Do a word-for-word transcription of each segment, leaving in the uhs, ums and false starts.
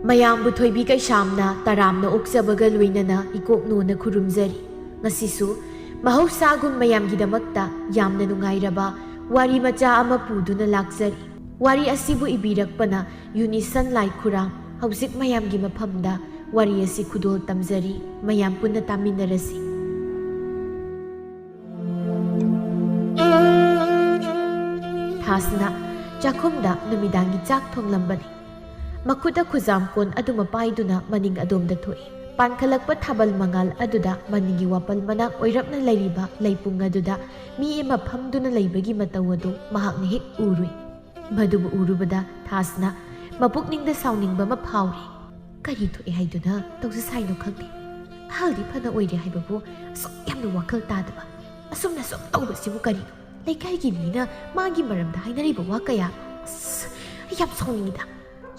ꯃꯌꯥꯝꯕꯨ ꯊꯣꯏꯕꯤ ꯀꯩꯁꯥꯝꯅ ꯇꯔꯥꯝꯅ ꯑꯣꯛꯆꯕꯒ ꯂꯣꯏꯅꯅ ꯏꯀꯣꯛꯅꯣꯅ ꯈꯨꯔꯨꯝꯖꯔꯤ꯫ ꯉꯁꯤꯁꯨ ꯃꯍꯧꯁꯥꯒꯨꯝ ꯃꯌꯥꯝꯒꯤꯗꯃꯛꯇ ꯌꯥꯝꯅ ꯅꯨꯡꯉꯥꯏꯔꯕ ꯋꯥꯔꯤ ꯃꯆꯥ ꯑꯃ ꯄꯨꯗꯨꯅ ꯂꯥꯛꯆꯔꯤ꯫ ꯋꯥꯔꯤ ꯑꯁꯤꯕꯨ ꯏꯕꯤꯔꯛꯄꯅ ꯌꯨꯅꯤꯁꯟ ꯂꯥꯏꯈꯨꯔꯥꯝ꯫ ꯍꯧꯖꯤꯛ ꯃꯌꯥꯝꯒꯤ ꯃꯐꯝꯗ ꯋꯥꯔꯤ ꯑꯁꯤ ꯈꯨꯗꯣꯜ ꯇꯝꯖꯔꯤ꯫ ꯃꯌꯥꯝ ꯄꯨꯟꯅ ꯇꯥꯃꯤꯟꯅꯔꯁꯤ꯫ ꯊꯥꯁꯅ ꯆꯥꯛꯈꯨꯝꯗ ꯅꯨꯃꯤꯗꯥꯡꯒꯤ ꯆꯥꯛ ꯊꯣꯡꯂꯝꯕꯅꯤ꯫ ꯃꯈꯨꯠꯇ ꯈꯨꯖꯥꯝꯀꯣꯟ ꯑꯗꯨꯃ ꯄꯥꯏꯗꯨꯅ ꯃꯅꯤꯡ ꯑꯗꯣꯝꯗ ꯊꯣꯛꯏ꯫ ꯄꯥꯟꯈꯠꯂꯛꯄ ꯊꯥꯕꯜ ꯃꯉꯥꯜ ꯑꯗꯨꯗ ꯃꯅꯤꯡꯒꯤ ꯋꯥꯄꯜ ꯃꯅꯥꯛ ꯑꯣꯏꯔꯞꯅ ꯂꯩꯔꯤꯕ ꯂꯩꯄꯨꯡ ꯑꯗꯨꯗ ꯃꯤ ꯑꯃ ꯐꯝꯗꯨꯅ ꯂꯩꯕꯒꯤ ꯃꯇꯧ ꯑꯗꯨ ꯃꯍꯥꯛꯅ ꯍꯦꯛ ꯎꯔꯨꯏ꯫ ꯃꯗꯨꯕꯨ ꯎꯔꯨꯕꯗ ꯊꯥꯁꯅ ꯃꯄꯨꯛꯅꯤꯡꯗ ꯁꯥꯎꯅꯤꯡꯕ ꯑꯃ ꯐꯥꯎꯔꯤ꯫ ꯀꯔꯤ ꯊꯣꯛꯑꯦ ꯍꯥꯏꯗꯨꯅ ꯇꯧꯖ ꯁꯥꯏꯅꯣ ꯈꯪꯗꯦ꯫ ꯑꯍꯜꯗꯤ ꯐꯅ ꯑꯣꯏꯔꯦ ꯍꯥꯏꯕꯕꯨ ꯑꯁꯨꯛ ꯌꯥꯝꯅ ꯋꯥꯈꯜ ꯇꯥꯗꯕ, ꯑꯁꯨꯝꯅ ꯁꯨꯝ ꯇꯧꯕꯁꯤꯕꯨ ꯀꯔꯤꯅꯣ? ꯂꯩꯀꯥꯏꯒꯤ ꯃꯤꯅ ꯃꯥꯒꯤ ꯃꯔꯝꯗ ꯍꯥꯏꯅꯔꯤꯕ ꯋꯥ ꯀꯌꯥ꯫ ꯑꯁ, ꯑꯩ ꯌꯥꯝ ꯁꯥꯎꯅꯤꯡꯉꯤꯗ꯫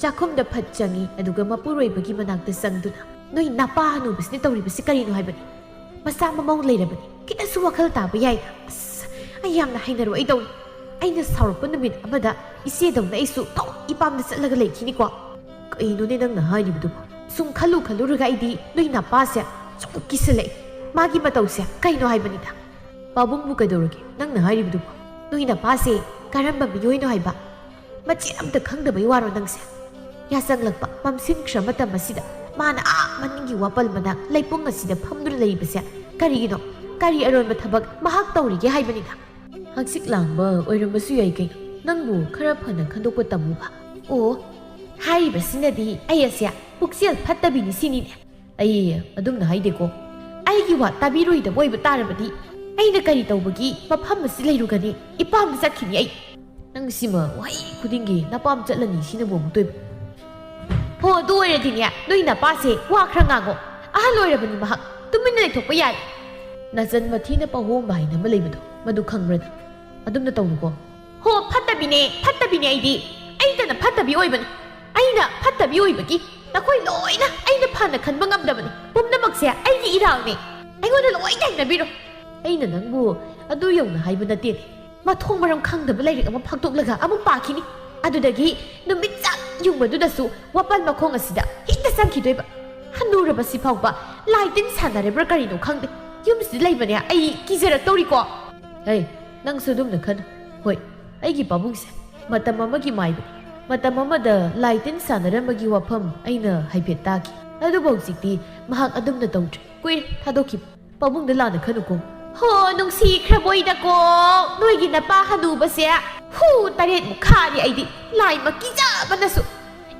ꯆꯥꯛꯈꯨꯝꯗ ꯐꯠ ꯆꯪꯉꯤ, ꯑꯗꯨꯒ ꯃꯄꯨꯔꯣꯏꯕꯒꯤ ꯃꯅꯥꯛꯇ ꯆꯪꯗꯨꯅ, "ꯅꯣꯏ ꯅꯄꯥ ꯍꯅꯨꯕꯁꯤꯅ ꯇꯧꯔꯤꯕꯁꯤ ꯀꯔꯤꯅꯣ ꯍꯥꯏꯕꯅꯤ? ꯃꯆꯥ ꯃꯃꯧ ꯂꯩꯔꯕꯅꯤ, ꯈꯤꯇꯁꯨ ꯋꯥꯈꯜ ꯇꯥꯕ ꯌꯥꯏ꯫ ꯑꯁ, ꯑꯩ ꯌꯥꯝꯅ ꯍꯩꯅꯔꯣꯏꯗꯧꯔꯤ꯫ ꯑꯩꯅ ꯁꯥꯎꯔꯛꯄ ꯅꯨꯃꯤꯠ ꯑꯃꯗ ꯏꯆꯦꯗꯧꯅ ꯑꯩꯁꯨ ꯊꯧ ꯏꯄꯥꯝꯗ ꯆꯠꯂꯒ ꯂꯩꯈꯤꯅꯤꯀꯣ?" ꯀꯩꯅꯣꯅꯦ ꯅꯪꯅ ꯍꯥꯏꯔꯤꯕꯗꯨꯕꯣ? ꯁꯨꯝ ꯈꯜꯂꯨ ꯈꯜꯂꯨꯔꯒ ꯑꯩꯗꯤ ꯅꯣꯏ ꯅꯄꯥꯁꯦ ꯁꯨꯝ ꯀꯤꯁꯤꯜꯂꯛꯑꯦ꯫ ꯃꯥꯒꯤ ꯃꯇꯧꯁꯦ ꯀꯩꯅꯣ ꯍꯥꯏꯕꯅꯤꯗ꯫ ꯄꯥꯕꯨꯡꯕꯨ ꯀꯩꯗꯧꯔꯒꯦ ꯅꯪꯅ ꯍꯥꯏꯔꯤꯕꯗꯨꯕꯣ? ꯅꯣꯏ ꯅꯄꯥꯁꯦ ꯀꯔꯝꯕ ꯃꯤꯑꯣꯏꯅꯣ ꯍꯥꯏꯕ? ꯃꯆꯦꯠ ꯑꯝꯇ ꯈꯪꯗꯕꯩ ꯋꯥꯔꯣ ꯅꯪꯁꯦ? ꯌꯥꯆꯪꯂꯛꯄ ꯃꯝꯁꯤꯟꯈ꯭ꯔ ꯃꯇꯝ ꯑꯁꯤꯗ ꯃꯥꯅ ꯑꯥ ꯃꯅꯤꯡꯒꯤ ꯋꯥꯄꯜ ꯃꯅꯥꯛ ꯂꯩꯄꯨꯡ ꯑꯁꯤꯗ ꯐꯝꯗꯨꯅ ꯂꯩꯔꯤꯕꯁꯦ ꯀꯔꯤꯒꯤꯅꯣ? ꯀꯔꯤ ꯑꯔꯣꯟꯕ ꯊꯕꯛ ꯃꯍꯥꯛ ꯇꯧꯔꯤꯒꯦ ꯍꯥꯏꯕꯅꯤꯗ? ꯍꯪꯆꯤꯠ ꯂꯥꯡꯕ ꯑꯣꯏꯔꯝꯕꯁꯨ ꯌꯥꯏ ꯀꯩꯅꯣ꯫ ꯅꯪꯕꯨ ꯈꯔ ꯐꯅ ꯈꯟꯗꯣꯛꯄ ꯇꯝꯃꯨꯕ꯫ ꯑꯣ, ꯍꯥꯏꯔꯤꯕꯁꯤꯅꯗꯤ ꯑꯩ ꯑꯁꯦ ꯄꯨꯛꯆꯦꯜ ꯐꯠꯇꯕꯤꯅꯤ ꯁꯤꯅꯤꯅꯦ꯫ ꯑꯩ ꯑꯗꯨꯝꯅ ꯍꯥꯏꯗꯦꯀꯣ꯫ ꯑꯩꯒꯤ ꯋꯥ ꯇꯥꯕꯤꯔꯣꯏꯗꯕ ꯑꯣꯏꯕ ꯇꯥꯔꯕꯗꯤ ꯑꯩꯅ ꯀꯔꯤ ꯇꯧꯕꯒꯤ ꯃꯐꯝ ꯑꯁꯤ ꯂꯩꯔꯨꯒꯅꯤ? ꯏꯄꯥꯝꯗ ꯆꯠꯈꯤꯅꯤ ꯑꯩ꯫ ꯅꯪ ꯁꯤꯃ ꯋꯥꯍꯩ ꯈꯨꯗꯤꯡꯒꯤ ꯅꯄꯥꯝ ꯆꯠꯂꯅꯤ ꯁꯤꯅꯕꯨ ꯑꯃꯨꯛꯇꯣꯏꯕ꯫ ꯍꯣ, ꯑꯗꯨ ꯑꯣꯏꯔꯗꯤꯅꯦ, ꯅꯣꯏ ꯅꯄꯥꯁꯦ ꯋꯥ ꯈꯔ ꯉꯥꯡꯉꯣ꯫ ꯑꯍꯜ ꯑꯣꯏꯔꯕꯅꯤ ꯃꯍꯥꯛ, ꯇꯨꯃꯤꯟꯅ ꯂꯩꯊꯣꯛꯄ ꯌꯥꯔꯦ꯫ ꯅꯆꯟ ꯃꯊꯤꯅ ꯄꯥꯍꯣꯝꯕ ꯍꯥꯏꯅ ꯑꯃ ꯂꯩꯕꯗꯣ, ꯃꯗꯨ ꯈꯪꯕ꯭ꯔꯥ ꯅꯪ? ꯑꯗꯨꯝꯅ ꯇꯧꯅꯨꯀꯣ꯫ ꯍꯣ, ꯐꯠꯇꯕꯤꯅꯦ, ꯐꯠꯇꯕꯤꯅꯦ ꯑꯩꯗꯤ꯫ ꯑꯩꯇꯅ ꯐꯠꯇꯕꯤ ꯑꯣꯏꯕꯅꯤ꯫ ꯑꯩꯅ ꯐꯠꯇꯕꯤ ꯑꯣꯏꯕꯒꯤ ꯅꯈꯣꯏ ꯂꯣꯏꯅ ꯑꯩꯅ ꯐꯅ ꯈꯟꯕ ꯉꯝꯗꯕꯅꯤ꯫ ꯄꯨꯝꯅꯃꯛꯁꯦ ꯑꯩꯒꯤ ꯏꯔꯥꯜꯅꯦ꯫ ꯑꯩꯉꯣꯟꯗ ꯂꯣꯏ ꯇꯥꯏꯅꯕꯤꯔꯣ꯫ ꯑꯩꯅ ꯅꯪꯕꯨ ꯑꯗꯨ ꯌꯧꯅ ꯍꯥꯏꯕ ꯅꯠꯇꯦ꯫ ꯃꯊꯣꯡ ꯃꯔꯝ ꯈꯪꯗꯕ ꯂꯥꯏꯔꯤꯛ ꯑꯃ ꯐꯥꯛꯇꯣꯛꯂꯒ ꯑꯃꯨꯛ ꯄꯥꯈꯤꯅꯤ꯫ ꯑꯗꯨꯗꯒꯤ ꯅꯨꯃꯤꯠ ꯆꯞ ꯌꯨꯡꯕꯗꯨꯗꯁꯨ ꯋꯥꯄꯜ ꯃꯈꯣꯡ ꯑꯁꯤꯗ ꯍꯦꯛꯇ ꯆꯪꯈꯤꯗꯣꯏꯕ꯫ ꯍꯅꯨꯔꯕꯁꯤ ꯐꯥꯎꯕ ꯂꯥꯏ ꯇꯤꯟ ꯁꯥꯟꯅꯔꯕ꯭ꯔꯥ ꯀꯔꯤꯅꯣ ꯈꯪꯗꯦ꯫ ꯌꯨꯝꯁꯤꯗ ꯂꯩꯕꯅꯦ ꯑꯩ ꯀꯤꯖꯔꯛꯇꯧꯔꯤꯀꯣ꯫ ꯍꯩ, ꯅꯪꯁꯨ ꯑꯗꯨꯝꯅ ꯈꯟ꯫ ꯍꯣꯏ, ꯑꯩꯒꯤ ꯄꯥꯕꯨꯡꯁꯦ ꯃꯇꯝ ꯑꯃꯒꯤ ꯃꯥꯏꯕꯅꯤ꯫ ꯃꯇꯝ ꯑꯃꯗ ꯂꯥꯏ ꯇꯤꯟ ꯁꯥꯟꯅꯔꯝꯕꯒꯤ ꯋꯥꯐꯝ ꯑꯩꯅ ꯍꯥꯏꯐꯦꯠ ꯇꯥꯈꯤ꯫ ꯑꯗꯨꯕꯨ ꯍꯧꯖꯤꯛꯇꯤ ꯃꯍꯥꯛ ꯑꯗꯨꯝꯅ ꯇꯧꯗ꯭ꯔꯦ꯫ ꯀꯨꯏꯔꯦ ꯊꯥꯗꯣꯛꯈꯤꯕ꯫ ꯄꯥꯕꯨꯡꯗ ꯂꯥꯟꯅ ꯈꯟꯅꯨꯀꯣ꯫ ꯍꯣ, ꯅꯨꯡꯁꯤꯈ꯭ꯔꯕꯣꯏꯗꯀꯣ꯫ ꯅꯣꯏꯒꯤ ꯅꯄꯥ ꯍꯅꯨꯕꯁꯦ꯫ ꯍꯨ, ꯇꯔꯦꯠꯃꯨꯛ ꯈꯥꯔꯦ ꯑꯩꯗꯤ꯫ ꯂꯥꯏꯃꯛ ꯀꯤꯖꯕꯅꯁꯨ꯫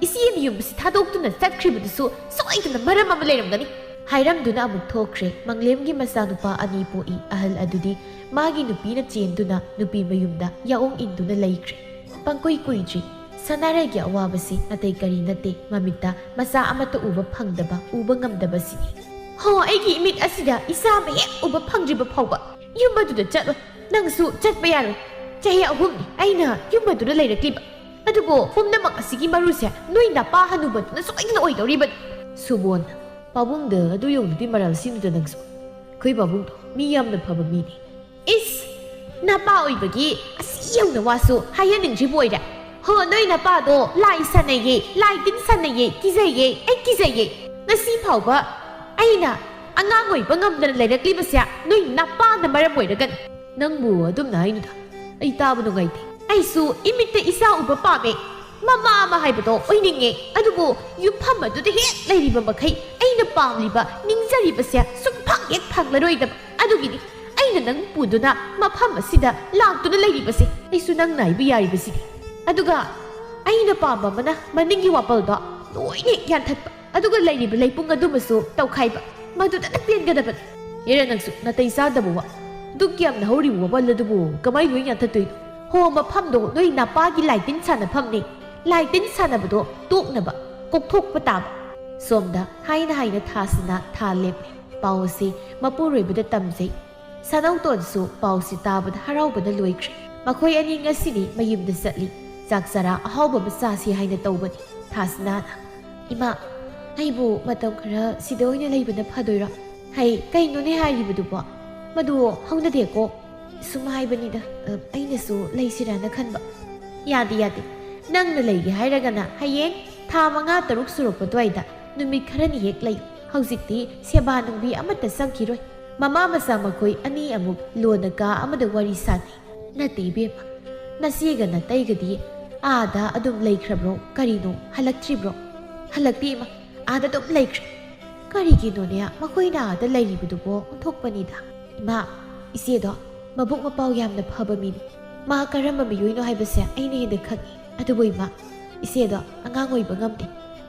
ꯏꯆꯦ ꯃꯌꯨꯝꯕꯁꯤ ꯊꯥꯗꯣꯛꯇꯨꯅ ꯆꯠꯈ꯭ꯔꯤꯕꯗꯨꯁꯨ ꯁꯣꯏꯗꯅ ꯃꯔꯝ ꯑꯃ ꯂꯩꯔꯝꯒꯅꯤ꯫ ꯍꯥꯏꯔꯝꯗꯨꯅ ꯑꯃꯨꯛ ꯊꯣꯛꯈ꯭ꯔꯦ꯫ ꯃꯪꯂꯦꯝꯒꯤ ꯃꯆꯥꯅꯨꯄꯥ ꯑꯅꯤ ꯄꯣꯛꯏ꯫ ꯑꯍꯜ ꯑꯗꯨꯗꯤ ꯃꯥꯒꯤ ꯅꯨꯄꯤꯅ ꯆꯦꯟꯗꯨꯅ ꯅꯨꯄꯤ ꯃꯌꯨꯝꯗ ꯌꯥꯑꯣꯡ ꯏꯟꯗꯨꯅ ꯂꯩꯈ꯭ꯔꯦ꯫ ꯄꯪꯀꯨꯏ ꯀꯨꯏꯗ꯭ꯔꯤ꯫ ꯁꯅꯥꯔꯩꯒꯤ ꯑꯋꯥꯕꯁꯤ ꯑꯇꯩ ꯀꯔꯤ ꯅꯠꯇꯦ, ꯃꯃꯤꯠꯇ ꯃꯆꯥ ꯑꯃꯠꯇ ꯎꯕ ꯐꯪꯗꯕ, ꯎꯕ ꯉꯝꯗꯕꯁꯤꯅꯤ꯫ ꯍꯣ, ꯑꯩꯒꯤ ꯏꯃꯤꯠ ꯑꯁꯤꯗ ꯏꯆꯥ ꯑꯃ ꯍꯦꯛ ꯎꯕ ꯐꯪꯗ꯭ꯔꯤꯕ ꯐꯥꯎꯕ ꯌꯨꯝ ꯑꯗꯨꯗ ꯆꯠꯂꯣ꯫ ꯅꯪꯁꯨ ꯆꯠꯄ ꯌꯥꯔꯣꯏ꯫ ꯆꯍꯤ ꯑꯍꯨꯝꯅꯤ ꯑꯩꯅ ꯌꯨꯝ ꯑꯗꯨꯗ ꯂꯩꯔꯛꯂꯤꯕ꯫ ꯑꯗꯨꯕꯨ ꯄꯨꯝꯅꯃꯛ ꯑꯁꯤꯒꯤ ꯃꯔꯨꯁꯦ ꯅꯣꯏ ꯅꯄꯥ ꯍꯅꯨꯕꯗꯨꯅ ꯁꯣꯏꯗꯅ ꯑꯣꯏꯗꯧꯔꯤꯕꯅꯤ꯫ ꯁꯨꯕꯣꯟ, ꯄꯥꯕꯨꯡꯗ ꯑꯗꯨ ꯌꯧꯅꯗꯤ ꯃꯔꯥꯜ ꯁꯤꯅꯨꯗ ꯅꯪꯁꯨ꯫ ꯑꯩꯈꯣꯏ ꯄꯥꯕꯨꯡꯗꯣ ꯃꯤ ꯌꯥꯝꯅ ꯐꯕ ꯃꯤꯅꯤ꯫ ꯏꯁ! ꯅꯄꯥ ꯑꯣꯏꯕꯒꯤ ꯑꯁꯤ ꯌꯧꯅ ꯋꯥꯁꯨ ꯍꯥꯏꯍꯟꯅꯤꯡꯗ꯭ꯔꯤꯕ ꯑꯣꯏꯔꯦ꯫ ꯍꯣ, ꯅꯣꯏ ꯅꯄꯥꯗꯣ ꯂꯥꯏ ꯁꯥꯟꯅꯩꯌꯦ, ꯂꯥꯏ ꯇꯤꯟ ꯁꯥꯟꯅꯩꯌꯦ, ꯀꯤꯖꯩꯌꯦ, ꯑꯩ ꯀꯤꯖꯩꯌꯦ꯫ ꯉꯁꯤ ꯐꯥꯎꯕ ꯑꯩꯅ ꯑꯉꯥꯡ ꯑꯣꯏꯕ ꯉꯝꯗꯅ ꯂꯩꯔꯛꯂꯤꯕꯁꯦ ꯅꯣꯏ ꯅꯄꯥꯅ ꯃꯔꯝ ꯑꯣꯏꯔꯒꯅꯤ꯫ ꯅꯪꯕꯨ ꯑꯗꯨꯝꯅ ꯍꯥꯏꯅꯨꯗ, ꯑꯩ ꯇꯥꯕ ꯅꯨꯡꯉꯥꯏꯇꯦ꯫ ꯑꯩꯁꯨ ꯏꯃꯤꯠꯇ ꯏꯆꯥ ꯎꯕ ꯄꯥꯝꯃꯦ, ꯃꯃꯥ ꯑꯃ ꯍꯥꯏꯕꯗꯣ ꯑꯣꯏꯅꯤꯡꯉꯦ꯫ ꯑꯗꯨꯕꯨ ꯌꯨꯝꯐꯝ ꯑꯗꯨꯗ ꯍꯦꯛ ꯂꯩꯔꯤꯕ ꯃꯈꯩ ꯑꯩꯅ ꯄꯥꯝꯂꯤꯕ, ꯅꯤꯡꯖꯔꯤꯕꯁꯦ ꯁꯨꯡꯐꯪ ꯍꯦꯛ ꯐꯪꯂꯔꯣꯏꯗꯕ꯫ ꯑꯗꯨꯒꯤꯅꯤ ꯑꯩꯅ ꯅꯪ ꯄꯨꯗꯨꯅ ꯃꯐꯝ ꯑꯁꯤꯗ ꯂꯥꯛꯇꯨꯅ ꯂꯩꯔꯤꯕꯁꯦ꯫ ꯑꯩꯁꯨ ꯅꯪ ꯅꯥꯏꯕ ꯌꯥꯔꯤꯕꯁꯤꯗꯤ꯫ ꯑꯗꯨꯒ ꯑꯩꯅ ꯄꯥꯝꯕ ꯑꯃꯅ ꯃꯅꯤꯡꯒꯤ ꯋꯥꯄꯜꯗꯣ ꯂꯣꯏꯅ ꯍꯦꯛ ꯌꯥꯟꯊꯠꯄ, ꯑꯗꯨꯒ ꯂꯩꯔꯤꯕ ꯂꯩꯄꯨꯡ ꯑꯗꯨꯃꯁꯨ ꯇꯧꯈꯥꯏꯕ꯫ ꯃꯗꯨꯗꯅ ꯄꯦꯟꯒꯗꯕꯅꯤ꯫ ꯍꯦꯔꯥ, ꯅꯪꯁꯨ ꯅꯥꯇꯩ ꯆꯥꯗꯕ ꯋꯥ꯫ ꯗꯨꯛ ꯌꯥꯝꯅ ꯍꯧꯔꯤꯕ ꯋꯥꯄꯜ ꯑꯗꯨꯕꯨ ꯀꯃꯥꯏ ꯂꯣꯏ ꯌꯥꯟꯊꯠꯇꯣꯏꯅꯣ? ꯍꯣ, ꯃꯐꯝꯗꯣ ꯅꯣꯏ ꯅꯄꯥꯒꯤ ꯂꯥꯏꯇꯤꯟ ꯁꯥꯟꯅꯐꯝꯅꯤ꯫ ꯂꯥꯏꯇꯤꯟ ꯁꯥꯟꯅꯕꯗꯣ ꯇꯣꯛꯅꯕ ꯀꯣꯛꯊꯣꯛꯄ ꯇꯥꯕ꯫ ꯁꯣꯝꯗ ꯍꯥꯏꯅ ꯍꯥꯏꯅ ꯊꯥꯁꯤꯅ ꯊꯥ ꯂꯦꯞꯂꯦ꯫ ꯄꯥꯎ ꯑꯁꯤ ꯃꯄꯨꯔꯣꯏꯕꯗ ꯇꯝꯖꯩ꯫ ꯁꯅꯧꯇꯣꯟꯁꯨ ꯄꯥꯎꯁꯤ ꯇꯥꯕꯗ ꯍꯔꯥꯎꯕꯅ ꯂꯣꯏꯈ꯭ꯔꯦ꯫ ꯃꯈꯣꯏ ꯑꯅꯤ ꯉꯁꯤꯗꯤ ꯃꯌꯨꯝꯗ ꯆꯠꯂꯤ꯫ ꯆꯥꯛ ꯆꯔꯥ ꯑꯍꯥꯎꯕ ꯑꯃ ꯆꯥꯁꯤ ꯍꯥꯏꯅ ꯇꯧꯕꯅꯤ꯫ ꯊꯥꯁꯤꯅꯥꯅ, "ꯏꯃꯥ, ꯑꯩꯕꯨ ꯃꯇꯝ ꯈꯔ ꯁꯤꯗ ꯑꯣꯏꯅ ꯂꯩꯕꯅ ꯐꯗꯣꯏꯔꯥ? "ꯍꯩ, ꯀꯩꯅꯣꯅꯦ ꯍꯥꯏꯔꯤꯕꯗꯨꯕꯣ? ꯃꯗꯨ ꯍꯧꯅꯗꯦꯀꯣ꯫ ꯁꯨꯝ ꯍꯥꯏꯕꯅꯤꯗ, ꯑ, ꯑꯩꯅꯁꯨ ꯂꯩꯁꯤꯔꯥꯅ ꯈꯟꯕ꯫" "ꯌꯥꯗꯦ, ꯌꯥꯗꯦ꯫ ꯅꯪꯅ ꯂꯩꯒꯦ ꯍꯥꯏꯔꯒꯅ ꯍꯌꯦꯡ ꯊꯥ ꯃꯉꯥ ꯇꯔꯨꯛ ꯁꯨꯔꯛꯄ ꯑꯗꯨꯋꯥꯏꯗ ꯅꯨꯃꯤꯠ ꯈꯔꯅꯤ ꯍꯦꯛ ꯂꯩ꯫ ꯍꯧꯖꯤꯛꯇꯤ ꯁꯦꯕꯥ ꯅꯨꯡꯕꯤ ꯑꯃꯠꯇ ꯆꯪꯈꯤꯔꯣꯏ꯫ ꯃꯃꯥ ꯃꯆꯥ ꯃꯈꯣꯏ ꯑꯅꯤ ꯑꯃꯨꯛ ꯂꯣꯟꯅ ꯀꯥ ꯑꯃꯗ ꯋꯥꯔꯤ ꯁꯥꯟꯅꯩ꯫ ꯅꯠꯇꯦ ꯏꯕꯦꯝꯃ, ꯅꯆꯦꯒ ꯅꯇꯩꯒꯗꯤ ꯑꯥꯗ ꯑꯗꯨꯝ ꯂꯩꯈ꯭ꯔꯕ꯭ꯔꯣ? ꯀꯔꯤꯅꯣ, ꯍꯜꯂꯛꯇ꯭ꯔꯤꯕ꯭ꯔꯣ?" "ꯍꯜꯂꯛꯇꯦ ꯏꯃꯥ, ꯑꯥꯗ ꯑꯗꯨꯝ ꯂꯩꯈ꯭ꯔꯦ꯫" "ꯀꯔꯤꯒꯤꯅꯣꯅꯦ ꯃꯈꯣꯏꯅ ꯑꯥꯗ ꯂꯩꯔꯤꯕꯗꯨꯕꯣ?" ꯑꯣꯟꯊꯣꯛꯄꯅꯤꯗ꯫ "ꯏꯃꯥ, ꯏꯆꯦꯗꯣ ꯃꯕꯨꯛ ꯃꯄꯥꯎ ꯌꯥꯝꯅ ꯐꯕ ꯃꯤꯅꯤ꯫ ꯃꯥ ꯀꯔꯝꯕ ꯃꯤꯑꯣꯏꯅꯣ ꯍꯥꯏꯕꯁꯦ ꯑꯩꯅ ꯍꯦꯟꯅ ꯈꯪꯉꯤ꯫ ꯑꯗꯨꯕꯨ ꯏꯃꯥ, ꯏꯆꯦꯗꯣ ꯑꯉꯥꯡ ꯑꯣꯏꯕ ꯉꯝꯗꯦ꯫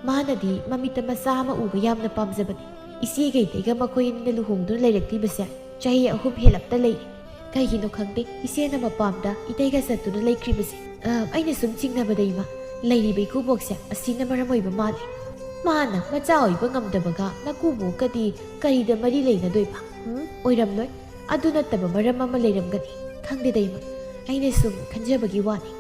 ꯃꯥꯅꯗꯤ ꯃꯃꯤꯠꯇ ꯃꯆꯥ ꯑꯃ ꯎꯕ ꯌꯥꯝꯅ ꯄꯥꯝꯖꯕꯅꯤ꯫ ꯏꯆꯦꯒ ꯏꯇꯩꯒ ꯃꯈꯣꯏ ꯑꯅꯤꯅ ꯂꯨꯍꯣꯡꯗꯨꯅ ꯂꯩꯔꯛꯂꯤꯕꯁꯦ ꯆꯍꯤ ꯑꯍꯨꯝ ꯍꯦꯜꯂꯞꯇ ꯂꯩꯔꯦ꯫ ꯀꯩꯒꯤꯅꯣ ꯈꯪꯗꯦ, ꯏꯆꯦꯅ ꯃꯄꯥꯝꯗ ꯏꯇꯩꯒ ꯆꯠꯇꯨꯅ ꯂꯩꯈ꯭ꯔꯤꯕꯁꯦ꯫ ꯑ, ꯑꯩꯅ ꯁꯨꯝ ꯆꯤꯡꯅꯕꯗ ꯏꯃꯥ, ꯂꯩꯔꯤꯕ ꯏꯀꯨꯕꯣꯛꯁꯦ ꯑꯁꯤꯅ ꯃꯔꯝ ꯑꯣꯏꯕ ꯃꯥꯜꯂꯦ꯫ ꯃꯥꯅ ꯃꯆꯥ ꯑꯣꯏꯕ ꯉꯝꯗꯕꯒ ꯅꯀꯨꯕꯣꯛꯀꯗꯤ ꯀꯔꯤꯗ ꯃꯔꯤ ꯂꯩꯅꯗꯣꯏꯕ? ꯎꯝ, ꯑꯣꯏꯔꯝꯂꯣꯏ꯫ ꯑꯗꯨ ꯅꯠꯇꯕ ꯃꯔꯝ ꯑꯃ ꯂꯩꯔꯝꯒꯅꯤ꯫ ꯈꯪꯗꯦꯗ ꯏꯃꯥ, ꯑꯩꯅ ꯁꯨꯝ ꯈꯟꯖꯕꯒꯤ ꯋꯥꯅꯤ꯫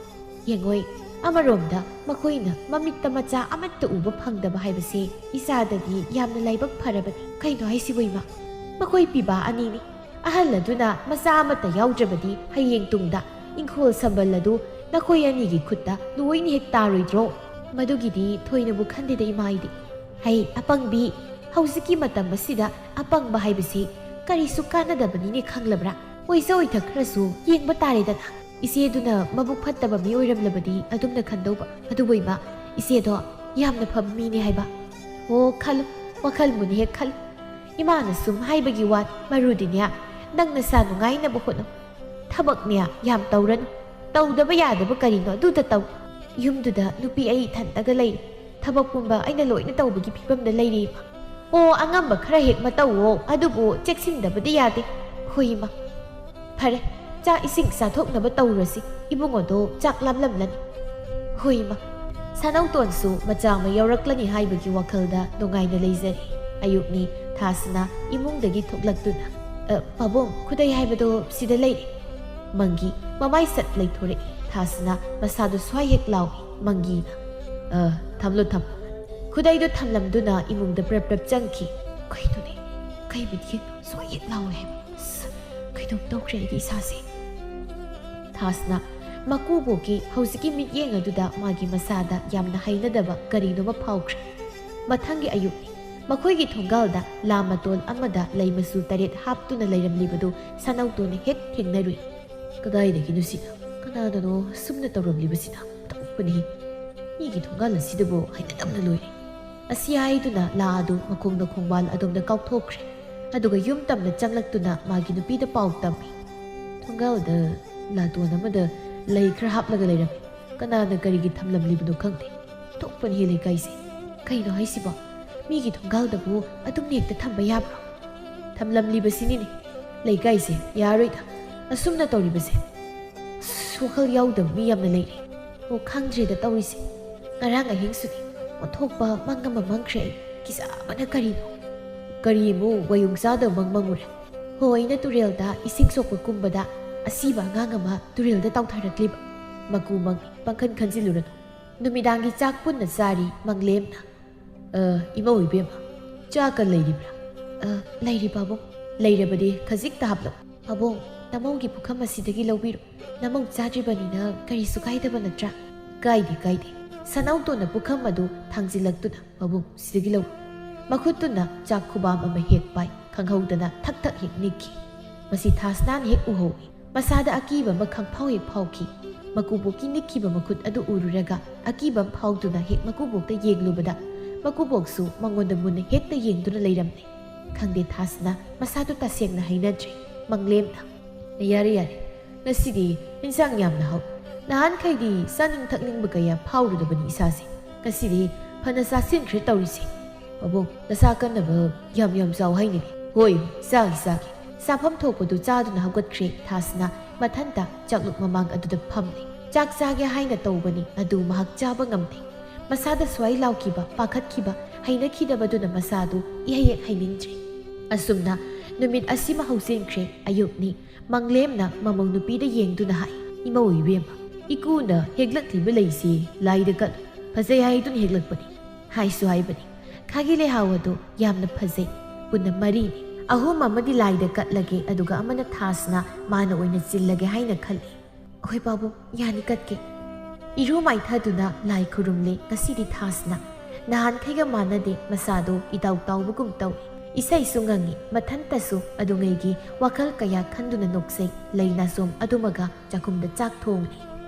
ꯌꯦꯡꯉꯣꯏ, ꯑꯃꯔꯣꯝꯗ ꯃꯈꯣꯏꯅ ꯃꯃꯤꯠꯇ ꯃꯆꯥ ꯑꯃꯠꯇ ꯎꯕ ꯐꯪꯗꯕ ꯍꯥꯏꯕꯁꯦ ꯏꯆꯥꯗꯗꯤ ꯌꯥꯝꯅ ꯂꯥꯏꯕꯛ ꯐꯔꯕꯅꯤ꯫ ꯀꯩꯅꯣ ꯍꯥꯏꯁꯤꯕꯨ ꯏꯃꯥ? ꯃꯈꯣꯏ ꯄꯤꯕꯥ ꯑꯅꯤꯅꯤ꯫ ꯑꯍꯜ ꯑꯗꯨꯅ ꯃꯆꯥ ꯑꯃꯠꯇ ꯌꯥꯎꯗ꯭ꯔꯕꯗꯤ ꯍꯌꯦꯡ ꯇꯨꯡꯗ ꯏꯪꯈꯣꯜ ꯁꯝꯕꯜ ꯑꯗꯨ ꯅꯈꯣꯏ ꯑꯅꯤꯒꯤ ꯈꯨꯠꯇ ꯂꯣꯏꯅ ꯍꯦꯛ ꯇꯥꯔꯣꯏꯗ꯭ꯔꯣ?" "ꯃꯗꯨꯒꯤꯗꯤ ꯊꯣꯏꯅꯕꯨ ꯈꯟꯗꯦꯗ ꯏꯃꯥ ꯑꯩꯗꯤ꯫" "ꯍꯩ, ꯑꯄꯪꯕꯤ, ꯍꯧꯖꯤꯛꯀꯤ ꯃꯇꯝ ꯑꯁꯤꯗ ꯑꯄꯪꯕ ꯍꯥꯏꯕꯁꯤ ꯀꯔꯤꯁꯨ ꯀꯥꯟꯅꯗꯕꯅꯤꯅꯦ, ꯈꯪꯂꯕ꯭ꯔꯥ? ꯑꯣꯏꯖ ꯑꯣꯏꯊꯛ ꯈꯔꯁꯨ ꯌꯦꯡꯕ ꯇꯥꯔꯦꯗꯅ꯫ ꯏꯆꯦꯗꯨꯅ ꯃꯕꯨꯛ ꯐꯠꯇꯕ ꯃꯤ ꯑꯣꯏꯔꯝꯂꯕꯗꯤ ꯑꯗꯨꯝꯅ ꯈꯟꯗꯧꯕ꯫ ꯑꯗꯨꯕꯨ ꯏꯃꯥ, ꯏꯆꯦꯗꯣ ꯌꯥꯝꯅ ꯐꯕ ꯃꯤꯅꯦ ꯍꯥꯏꯕ꯫" "ꯑꯣ, ꯈꯜꯂꯨ, ꯋꯥꯈꯜ ꯃꯨꯟꯅ ꯍꯦꯛ ꯈꯜꯂꯨ꯫ ꯏꯃꯥꯅ ꯁꯨꯝ ꯍꯥꯏꯕꯒꯤ ꯋꯥꯅꯤ, ꯃꯔꯨꯗꯤꯅꯦ, ꯅꯪ ꯅꯁꯥ ꯅꯨꯡꯉꯥꯏꯅꯕ ꯍꯣꯠꯅꯧ꯫ ꯊꯕꯛꯅꯦ ꯌꯥꯝ ꯇꯧꯔꯅꯨ꯫ ꯇꯧꯗꯕ ꯌꯥꯗꯕ ꯀꯔꯤꯅꯣ ꯑꯗꯨꯗ ꯇꯧ꯫ ꯌꯨꯝꯗꯨꯗ ꯅꯨꯄꯤ ꯑꯩ ꯏꯊꯟꯇꯒ ꯂꯩꯔꯤ꯫ ꯊꯕꯛ ꯄꯨꯝꯕ ꯑꯩꯅ ꯂꯣꯏꯅ ꯇꯧꯕꯒꯤ ꯐꯤꯕꯝꯗ ꯂꯩꯔꯤ ꯏꯃꯥ꯫" "ꯑꯣ, ꯑꯉꯝꯕ ꯈꯔ ꯍꯦꯛ ꯃꯇꯧꯑꯣ, ꯑꯗꯨꯕꯨ ꯆꯦꯛꯁꯤꯟꯗꯕꯗꯤ ꯌꯥꯗꯦ꯫" "ꯍꯣꯏ ꯏꯃꯥ꯫" "ꯐꯔꯦ, ꯆꯥꯛ ꯏꯁꯤꯡ ꯆꯥꯊꯣꯛꯅꯕ ꯇꯧꯔꯁꯤ꯫ ꯏꯕꯨꯡꯉꯣꯗꯣ ꯆꯥꯛ ꯂꯥꯝꯂꯝꯂꯅꯤ꯫" "ꯍꯣꯏ ꯏꯃꯥ꯫" ꯁꯥꯅꯧꯇꯣꯟꯁꯨ ꯃꯆꯥ ꯑꯃ ꯌꯥꯎꯔꯛꯂꯅꯤ ꯍꯥꯏꯕꯒꯤ ꯋꯥꯈꯜꯗ ꯅꯨꯡꯉꯥꯏꯅ ꯂꯩꯖꯔꯦ꯫ ꯑꯌꯨꯛꯅꯤ꯫ ꯊꯥꯁꯅꯥ ꯏꯃꯨꯡꯗꯒꯤ ꯊꯣꯛꯂꯛꯇꯨꯅ, "ꯑ, ꯄꯥꯕꯨꯡ, ꯈꯨꯗꯩ ꯍꯥꯏꯕꯗꯣ ꯁꯤꯗ ꯂꯩꯔꯦ꯫" ꯃꯪꯒꯤ ꯃꯃꯥꯏ ꯁꯠ ꯂꯩꯊꯣꯔꯛꯏ꯫ ꯊꯥꯁꯅꯥ ꯃꯁꯥꯗꯨ ꯁ꯭ꯋꯥꯏ ꯍꯦꯛ ꯂꯥꯎꯏ꯫ ꯃꯪꯒꯤꯅ, "ꯑ, ꯊꯝꯂꯣ, ꯊꯝꯂꯣ꯫" ꯈꯨꯗꯩꯗꯨ ꯊꯝꯂꯝꯗꯨꯅ ꯏꯃꯨꯡꯗ ꯄ꯭ꯔꯞ ꯄ꯭ꯔꯞ ꯆꯪꯈꯤ꯫ "ꯀꯩꯅꯣꯅꯦ? ꯀꯩ ꯃꯤꯠꯌꯦꯡꯅꯣ ꯁ꯭ꯋꯥꯏ ꯍꯦꯛ ꯂꯥꯎꯋꯦ ꯍꯥꯏꯕ? ꯑꯁ, ꯀꯩꯅꯣꯝ ꯇꯧꯈ꯭ꯔꯦ ꯑꯩꯒꯤ ꯏꯁꯥꯁꯦ꯫ ꯊꯥꯁꯅ ꯃꯀꯨꯕꯣꯛꯀꯤ ꯍꯧꯖꯤꯛꯀꯤ ꯃꯤꯠꯌꯦꯡ ꯑꯗꯨꯗ ꯃꯥꯒꯤ ꯃꯁꯥꯗ ꯌꯥꯝꯅ ꯍꯩꯅꯗꯕ ꯀꯔꯤꯅꯣꯃ ꯐꯥꯎꯈ꯭ꯔꯦ꯫ ꯃꯊꯪꯒꯤ ꯑꯌꯨꯛꯅꯤ꯫ ꯃꯈꯣꯏꯒꯤ ꯊꯣꯡꯒꯥꯜꯗ ꯂꯥ ꯃꯇꯣꯜ ꯑꯃꯗ ꯂꯩ ꯃꯆꯨ ꯇꯔꯦꯠ ꯍꯥꯞꯇꯨꯅ ꯂꯩꯔꯝꯂꯤꯕꯗꯨ ꯁꯅꯧꯇꯣꯟꯅ ꯍꯦꯛ ꯊꯦꯡꯅꯔꯨꯏ꯫ "ꯀꯗꯥꯏꯗꯒꯤꯅꯣ ꯁꯤꯅ? ꯀꯅꯥꯅꯅꯣ ꯑꯁꯨꯝꯅ ꯇꯧꯔꯝꯂꯤꯕꯁꯤꯅ? ꯑꯣꯟꯊꯣꯛꯄꯅꯤ꯫ ꯃꯤꯒꯤ ꯊꯣꯡꯒꯥꯜ ꯑꯁꯤꯗꯕꯨ ꯍꯩꯅꯗꯕꯅ ꯂꯣꯏꯔꯦ"꯫ ꯑꯁꯤ ꯍꯥꯏꯗꯨꯅ ꯂꯥ ꯑꯗꯨ ꯃꯈꯣꯡꯗ ꯈꯣꯡꯕꯥꯜ ꯑꯗꯣꯝꯗ ꯀꯥꯎꯊꯣꯛꯈ꯭ꯔꯦ꯫ ꯑꯗꯨꯒ ꯌꯨꯝ ꯇꯝꯅ ꯆꯪꯂꯛꯇꯨꯅ ꯃꯥꯒꯤ ꯅꯨꯄꯤꯗ ꯄꯥꯎ ꯇꯝꯃꯤ꯫ "ꯊꯣꯡꯒꯥꯜꯗ ꯂꯥꯇꯣꯟ ꯑꯃꯗ ꯂꯩ ꯈꯔ ꯍꯥꯞꯂꯒ ꯂꯩꯔꯝꯃꯤ꯫ ꯀꯅꯥꯅ ꯀꯔꯤꯒꯤ ꯊꯝꯂꯝꯂꯤꯕꯅꯣ ꯈꯪꯗꯦ꯫ ꯊꯣꯛꯄꯅꯤ ꯂꯩꯀꯥꯏꯁꯦ꯫ ꯀꯩꯅꯣ ꯍꯥꯏꯁꯤꯕꯣ? ꯃꯤꯒꯤ ꯊꯣꯡꯒꯥꯜꯗꯕꯨ ꯑꯗꯨꯝ ꯍꯦꯛꯇ ꯊꯝꯕ ꯌꯥꯕ꯭ꯔꯣ?" "ꯊꯝꯂꯝꯂꯤꯕꯁꯤꯅꯤꯅꯦ꯫ ꯂꯩꯀꯥꯏꯁꯦ ꯌꯥꯔꯣꯏꯗ ꯑꯁꯨꯝꯅ ꯇꯧꯔꯤꯕꯁꯦ꯫ ꯑꯁ, ꯋꯥꯈꯜ ꯌꯥꯎꯗꯕ ꯃꯤ ꯌꯥꯝꯅ ꯂꯩꯔꯦ꯫ ꯑꯣ, ꯈꯪꯗ꯭ꯔꯦꯗ ꯇꯧꯔꯤꯁꯦ꯫ ꯉꯔꯥꯡ ꯑꯍꯤꯡꯁꯨꯅꯦ, ꯑꯣꯟꯊꯣꯛꯄ ꯃꯪ ꯑꯃ ꯃꯪꯈ꯭ꯔꯦ ꯑꯩ꯫ ꯀꯤꯖꯕꯅ ꯀꯔꯤꯅꯣ?" "ꯀꯔꯤ ꯑꯃꯨꯛ ꯋꯥꯌꯣꯡ ꯆꯥꯗꯕ ꯃꯪ ꯃꯪꯉꯨꯔꯦ?" "ꯍꯣ, ꯑꯩꯅ ꯇꯨꯔꯦꯜꯗ ꯏꯁꯤꯡ ꯁꯣꯛꯄ ꯀꯨꯝꯕꯗ ꯑꯁꯤꯕ ꯑꯉꯥꯡ ꯑꯃ ꯇꯨꯔꯦꯜꯗ ꯇꯥꯎꯊꯔꯛꯂꯤꯕ꯫ ꯃꯀꯨ ꯃꯪꯉꯤ, ꯄꯪꯈꯟ ꯈꯟꯖꯤꯜꯂꯨꯔꯅꯨ꯫ ꯅꯨꯃꯤꯗꯥꯡꯒꯤ ꯆꯥꯛ ꯄꯨꯟꯅ ꯆꯥꯔꯤ ꯃꯪꯂꯦꯝꯅ꯫" "ꯑ, ꯏꯃꯧ ꯏꯕꯦꯝꯃ, ꯆꯥꯛꯀ ꯂꯩꯔꯤꯕ꯭ꯔꯥ?" "ꯑ, ꯂꯩꯔꯤ ꯄꯥꯕꯨꯡ꯫" "ꯂꯩꯔꯕꯗꯤ ꯈꯖꯤꯛꯇ ꯍꯥꯞꯂꯛꯎ꯫" "ꯄꯥꯕꯨꯡ, ꯅꯃꯧꯒꯤ ꯄꯨꯈꯝ ꯑꯁꯤꯗꯒꯤ ꯂꯧꯕꯤꯔꯣ꯫ ꯅꯃꯧ ꯆꯥꯗ꯭ꯔꯤꯕꯅꯤꯅ ꯀꯔꯤꯁꯨ ꯀꯥꯏꯗꯕ ꯅꯠꯇ꯭ꯔꯥ?" "ꯀꯥꯏꯗꯦ, ꯀꯥꯏꯗꯦ꯫" ꯁꯅꯧꯇꯣꯟꯅ ꯄꯨꯈꯝ ꯑꯗꯨ ꯊꯥꯡꯖꯤꯜꯂꯛꯇꯨꯅ, "ꯄꯥꯕꯨꯡ, ꯁꯤꯗꯒꯤ ꯂꯧ꯫" ꯃꯈꯨꯠꯇꯨꯅ ꯆꯥꯛ ꯈꯨꯕꯥꯝ ꯑꯃ ꯍꯦꯛ ꯄꯥꯏ, ꯈꯪꯍꯧꯗꯅ ꯊꯛ ꯊꯛ ꯍꯦꯛ ꯅꯤꯛꯈꯤ꯫ ꯃꯁꯤ ꯊꯥꯁꯅꯥꯅ ꯍꯦꯛ ꯎꯍꯧꯏ꯫ ꯃꯁꯥꯗ ꯑꯀꯤꯕ ꯑꯃ ꯈꯪꯐꯥꯎ ꯍꯦꯛ ꯐꯥꯎꯈꯤ꯫ ꯃꯀꯨꯕꯣꯛꯀꯤ ꯅꯤꯛꯈꯤꯕ ꯃꯈꯨꯠ ꯑꯗꯨ ꯎꯔꯨꯔꯒ ꯑꯀꯤꯕ ꯑꯃ ꯐꯥꯎꯗꯨꯅ ꯍꯦꯛ ꯃꯀꯨꯕꯣꯛꯇ ꯌꯦꯡꯂꯨꯕꯗ, ꯃꯀꯨꯕꯣꯛꯁꯨ ꯃꯉꯣꯟꯗ ꯃꯨꯟꯅ ꯍꯦꯛꯇ ꯌꯦꯡꯗꯨꯅ ꯂꯩꯔꯝꯂꯦ꯫ ꯈꯪꯗꯦ, ꯊꯥꯁꯅꯥ ꯃꯁꯥꯗꯨ ꯇꯁꯦꯡꯅ ꯍꯩꯅꯗ꯭ꯔꯦ꯫ ꯃꯪꯂꯦꯝꯅ, "ꯌꯥꯔꯦ, ꯌꯥꯔꯦ, ꯉꯁꯤꯗꯤ ꯏꯟꯁꯥꯡ ꯌꯥꯝꯅ ꯍꯥꯎ꯫ ꯅꯍꯥꯟꯈꯩꯗꯤ ꯆꯥꯅꯤꯡ ꯊꯛꯅꯤꯡꯕ ꯀꯌꯥ ꯐꯥꯎꯔꯨꯗꯕꯅꯤ ꯏꯁꯥꯁꯦ꯫ ꯉꯁꯤꯗꯤ ꯐꯅ ꯆꯥꯁꯤꯟꯈ꯭ꯔꯦ ꯇꯧꯔꯤꯁꯦ꯫ ꯄꯥꯕꯨꯡ, ꯅꯁꯥ ꯀꯟꯅꯕ ꯌꯥꯝ ꯌꯥꯝ ꯆꯥꯎ ꯍꯥꯏꯅꯤꯅꯦ꯫" "ꯍꯣꯏ, ꯍꯣꯏ, ꯆꯥꯒꯦ, ꯆꯥꯒꯦ꯫" ꯆꯥꯐꯝ ꯊꯣꯛꯄꯗꯨ ꯆꯥꯗꯨꯅ ꯍꯧꯒꯠꯈ꯭ꯔꯦ ꯊꯥꯁꯅꯥ꯫ ꯃꯊꯟꯇ ꯆꯥꯛꯂꯨꯛ ꯃꯃꯥꯡ ꯑꯗꯨꯗ ꯐꯝꯂꯦ꯫ ꯆꯥꯛ ꯆꯥꯒꯦ ꯍꯥꯏꯅ ꯇꯧꯕꯅꯤ, ꯑꯗꯨ ꯃꯍꯥꯛ ꯆꯥꯕ ꯉꯝꯗꯦ꯫ ꯃꯁꯥꯗ ꯁ꯭ꯋꯥꯏ ꯂꯥꯎꯈꯤꯕ, ꯄꯥꯈꯠꯈꯤꯕ, ꯍꯩꯅꯈꯤꯗꯕꯗꯨꯅ ꯃꯁꯥꯗꯨ ꯏꯍꯩ ꯍꯦꯛ ꯍꯩꯅꯤꯡꯗ꯭ꯔꯦ꯫ ꯑꯁꯨꯝꯅ ꯅꯨꯃꯤꯠ ꯑꯁꯤꯃ ꯍꯧꯖꯤꯟꯈ꯭ꯔꯦ꯫ ꯑꯌꯨꯛꯅꯤ꯫ ꯃꯪꯂꯦꯝꯅ ꯃꯃꯧ ꯅꯨꯄꯤꯗ ꯌꯦꯡꯗꯨꯅ ꯍꯥꯏ, "ꯏꯃꯧ ꯏꯕꯦꯝꯃ, ꯏꯀꯨꯅ ꯍꯦꯛꯂꯛꯂꯤꯕ ꯂꯩꯁꯤ ꯂꯥꯏꯗ ꯀꯠꯂꯨ꯫ ꯐꯖꯩ ꯍꯥꯏꯗꯨꯅ ꯍꯦꯛꯂꯛꯄꯅꯤ꯫" ꯍꯥꯏꯁꯨ ꯍꯥꯏꯕꯅꯤ, "ꯈꯥꯒꯤ ꯂꯩꯍꯥꯎ ꯑꯗꯨ ꯌꯥꯝꯅ ꯐꯖꯩ꯫ ꯄꯨꯟꯅ ꯃꯔꯤꯅꯤ꯫ ꯑꯍꯨꯝ ꯑꯃꯗꯤ ꯂꯥꯏꯗ ꯀꯠꯂꯒꯦ, ꯑꯗꯨꯒ ꯑꯃꯅ ꯊꯥꯁꯅ ꯃꯥꯅ ꯑꯣꯏꯅ ꯆꯤꯜꯂꯒꯦ ꯍꯥꯏꯅ ꯈꯜꯂꯤ꯫ "ꯍꯣꯏ ꯄꯥꯕꯨꯡ, ꯌꯥꯅꯤ, ꯀꯠꯀꯦ"꯫ ꯏꯔꯨ ꯃꯥꯏꯊꯗꯨꯅ ꯂꯥꯏ ꯈꯨꯔꯨꯝꯂꯦ꯫ ꯉꯁꯤꯗꯤ ꯊꯥꯁꯅ ꯅꯍꯥꯟꯈꯩꯒ ꯃꯥꯟꯅꯗꯦ, ꯃꯁꯥꯗꯣ ꯏꯇꯥꯎ ꯇꯥꯎꯕꯒꯨꯝ ꯇꯧꯏ꯫ ꯏꯁꯩꯁꯨ ꯉꯪꯉꯤ꯫ ꯃꯊꯟꯇꯁꯨ ꯑꯗꯨꯉꯩꯒꯤ ꯋꯥꯈꯜ ꯀꯌꯥ ꯈꯟꯗꯨꯅ ꯅꯣꯛꯆꯩ꯫ ꯂꯩ ꯅꯥꯆꯣꯝ ꯑꯗꯨꯃꯒ ꯆꯥꯛꯈꯨꯝꯗ ꯆꯥꯛ ꯊꯣꯡꯂꯤ꯫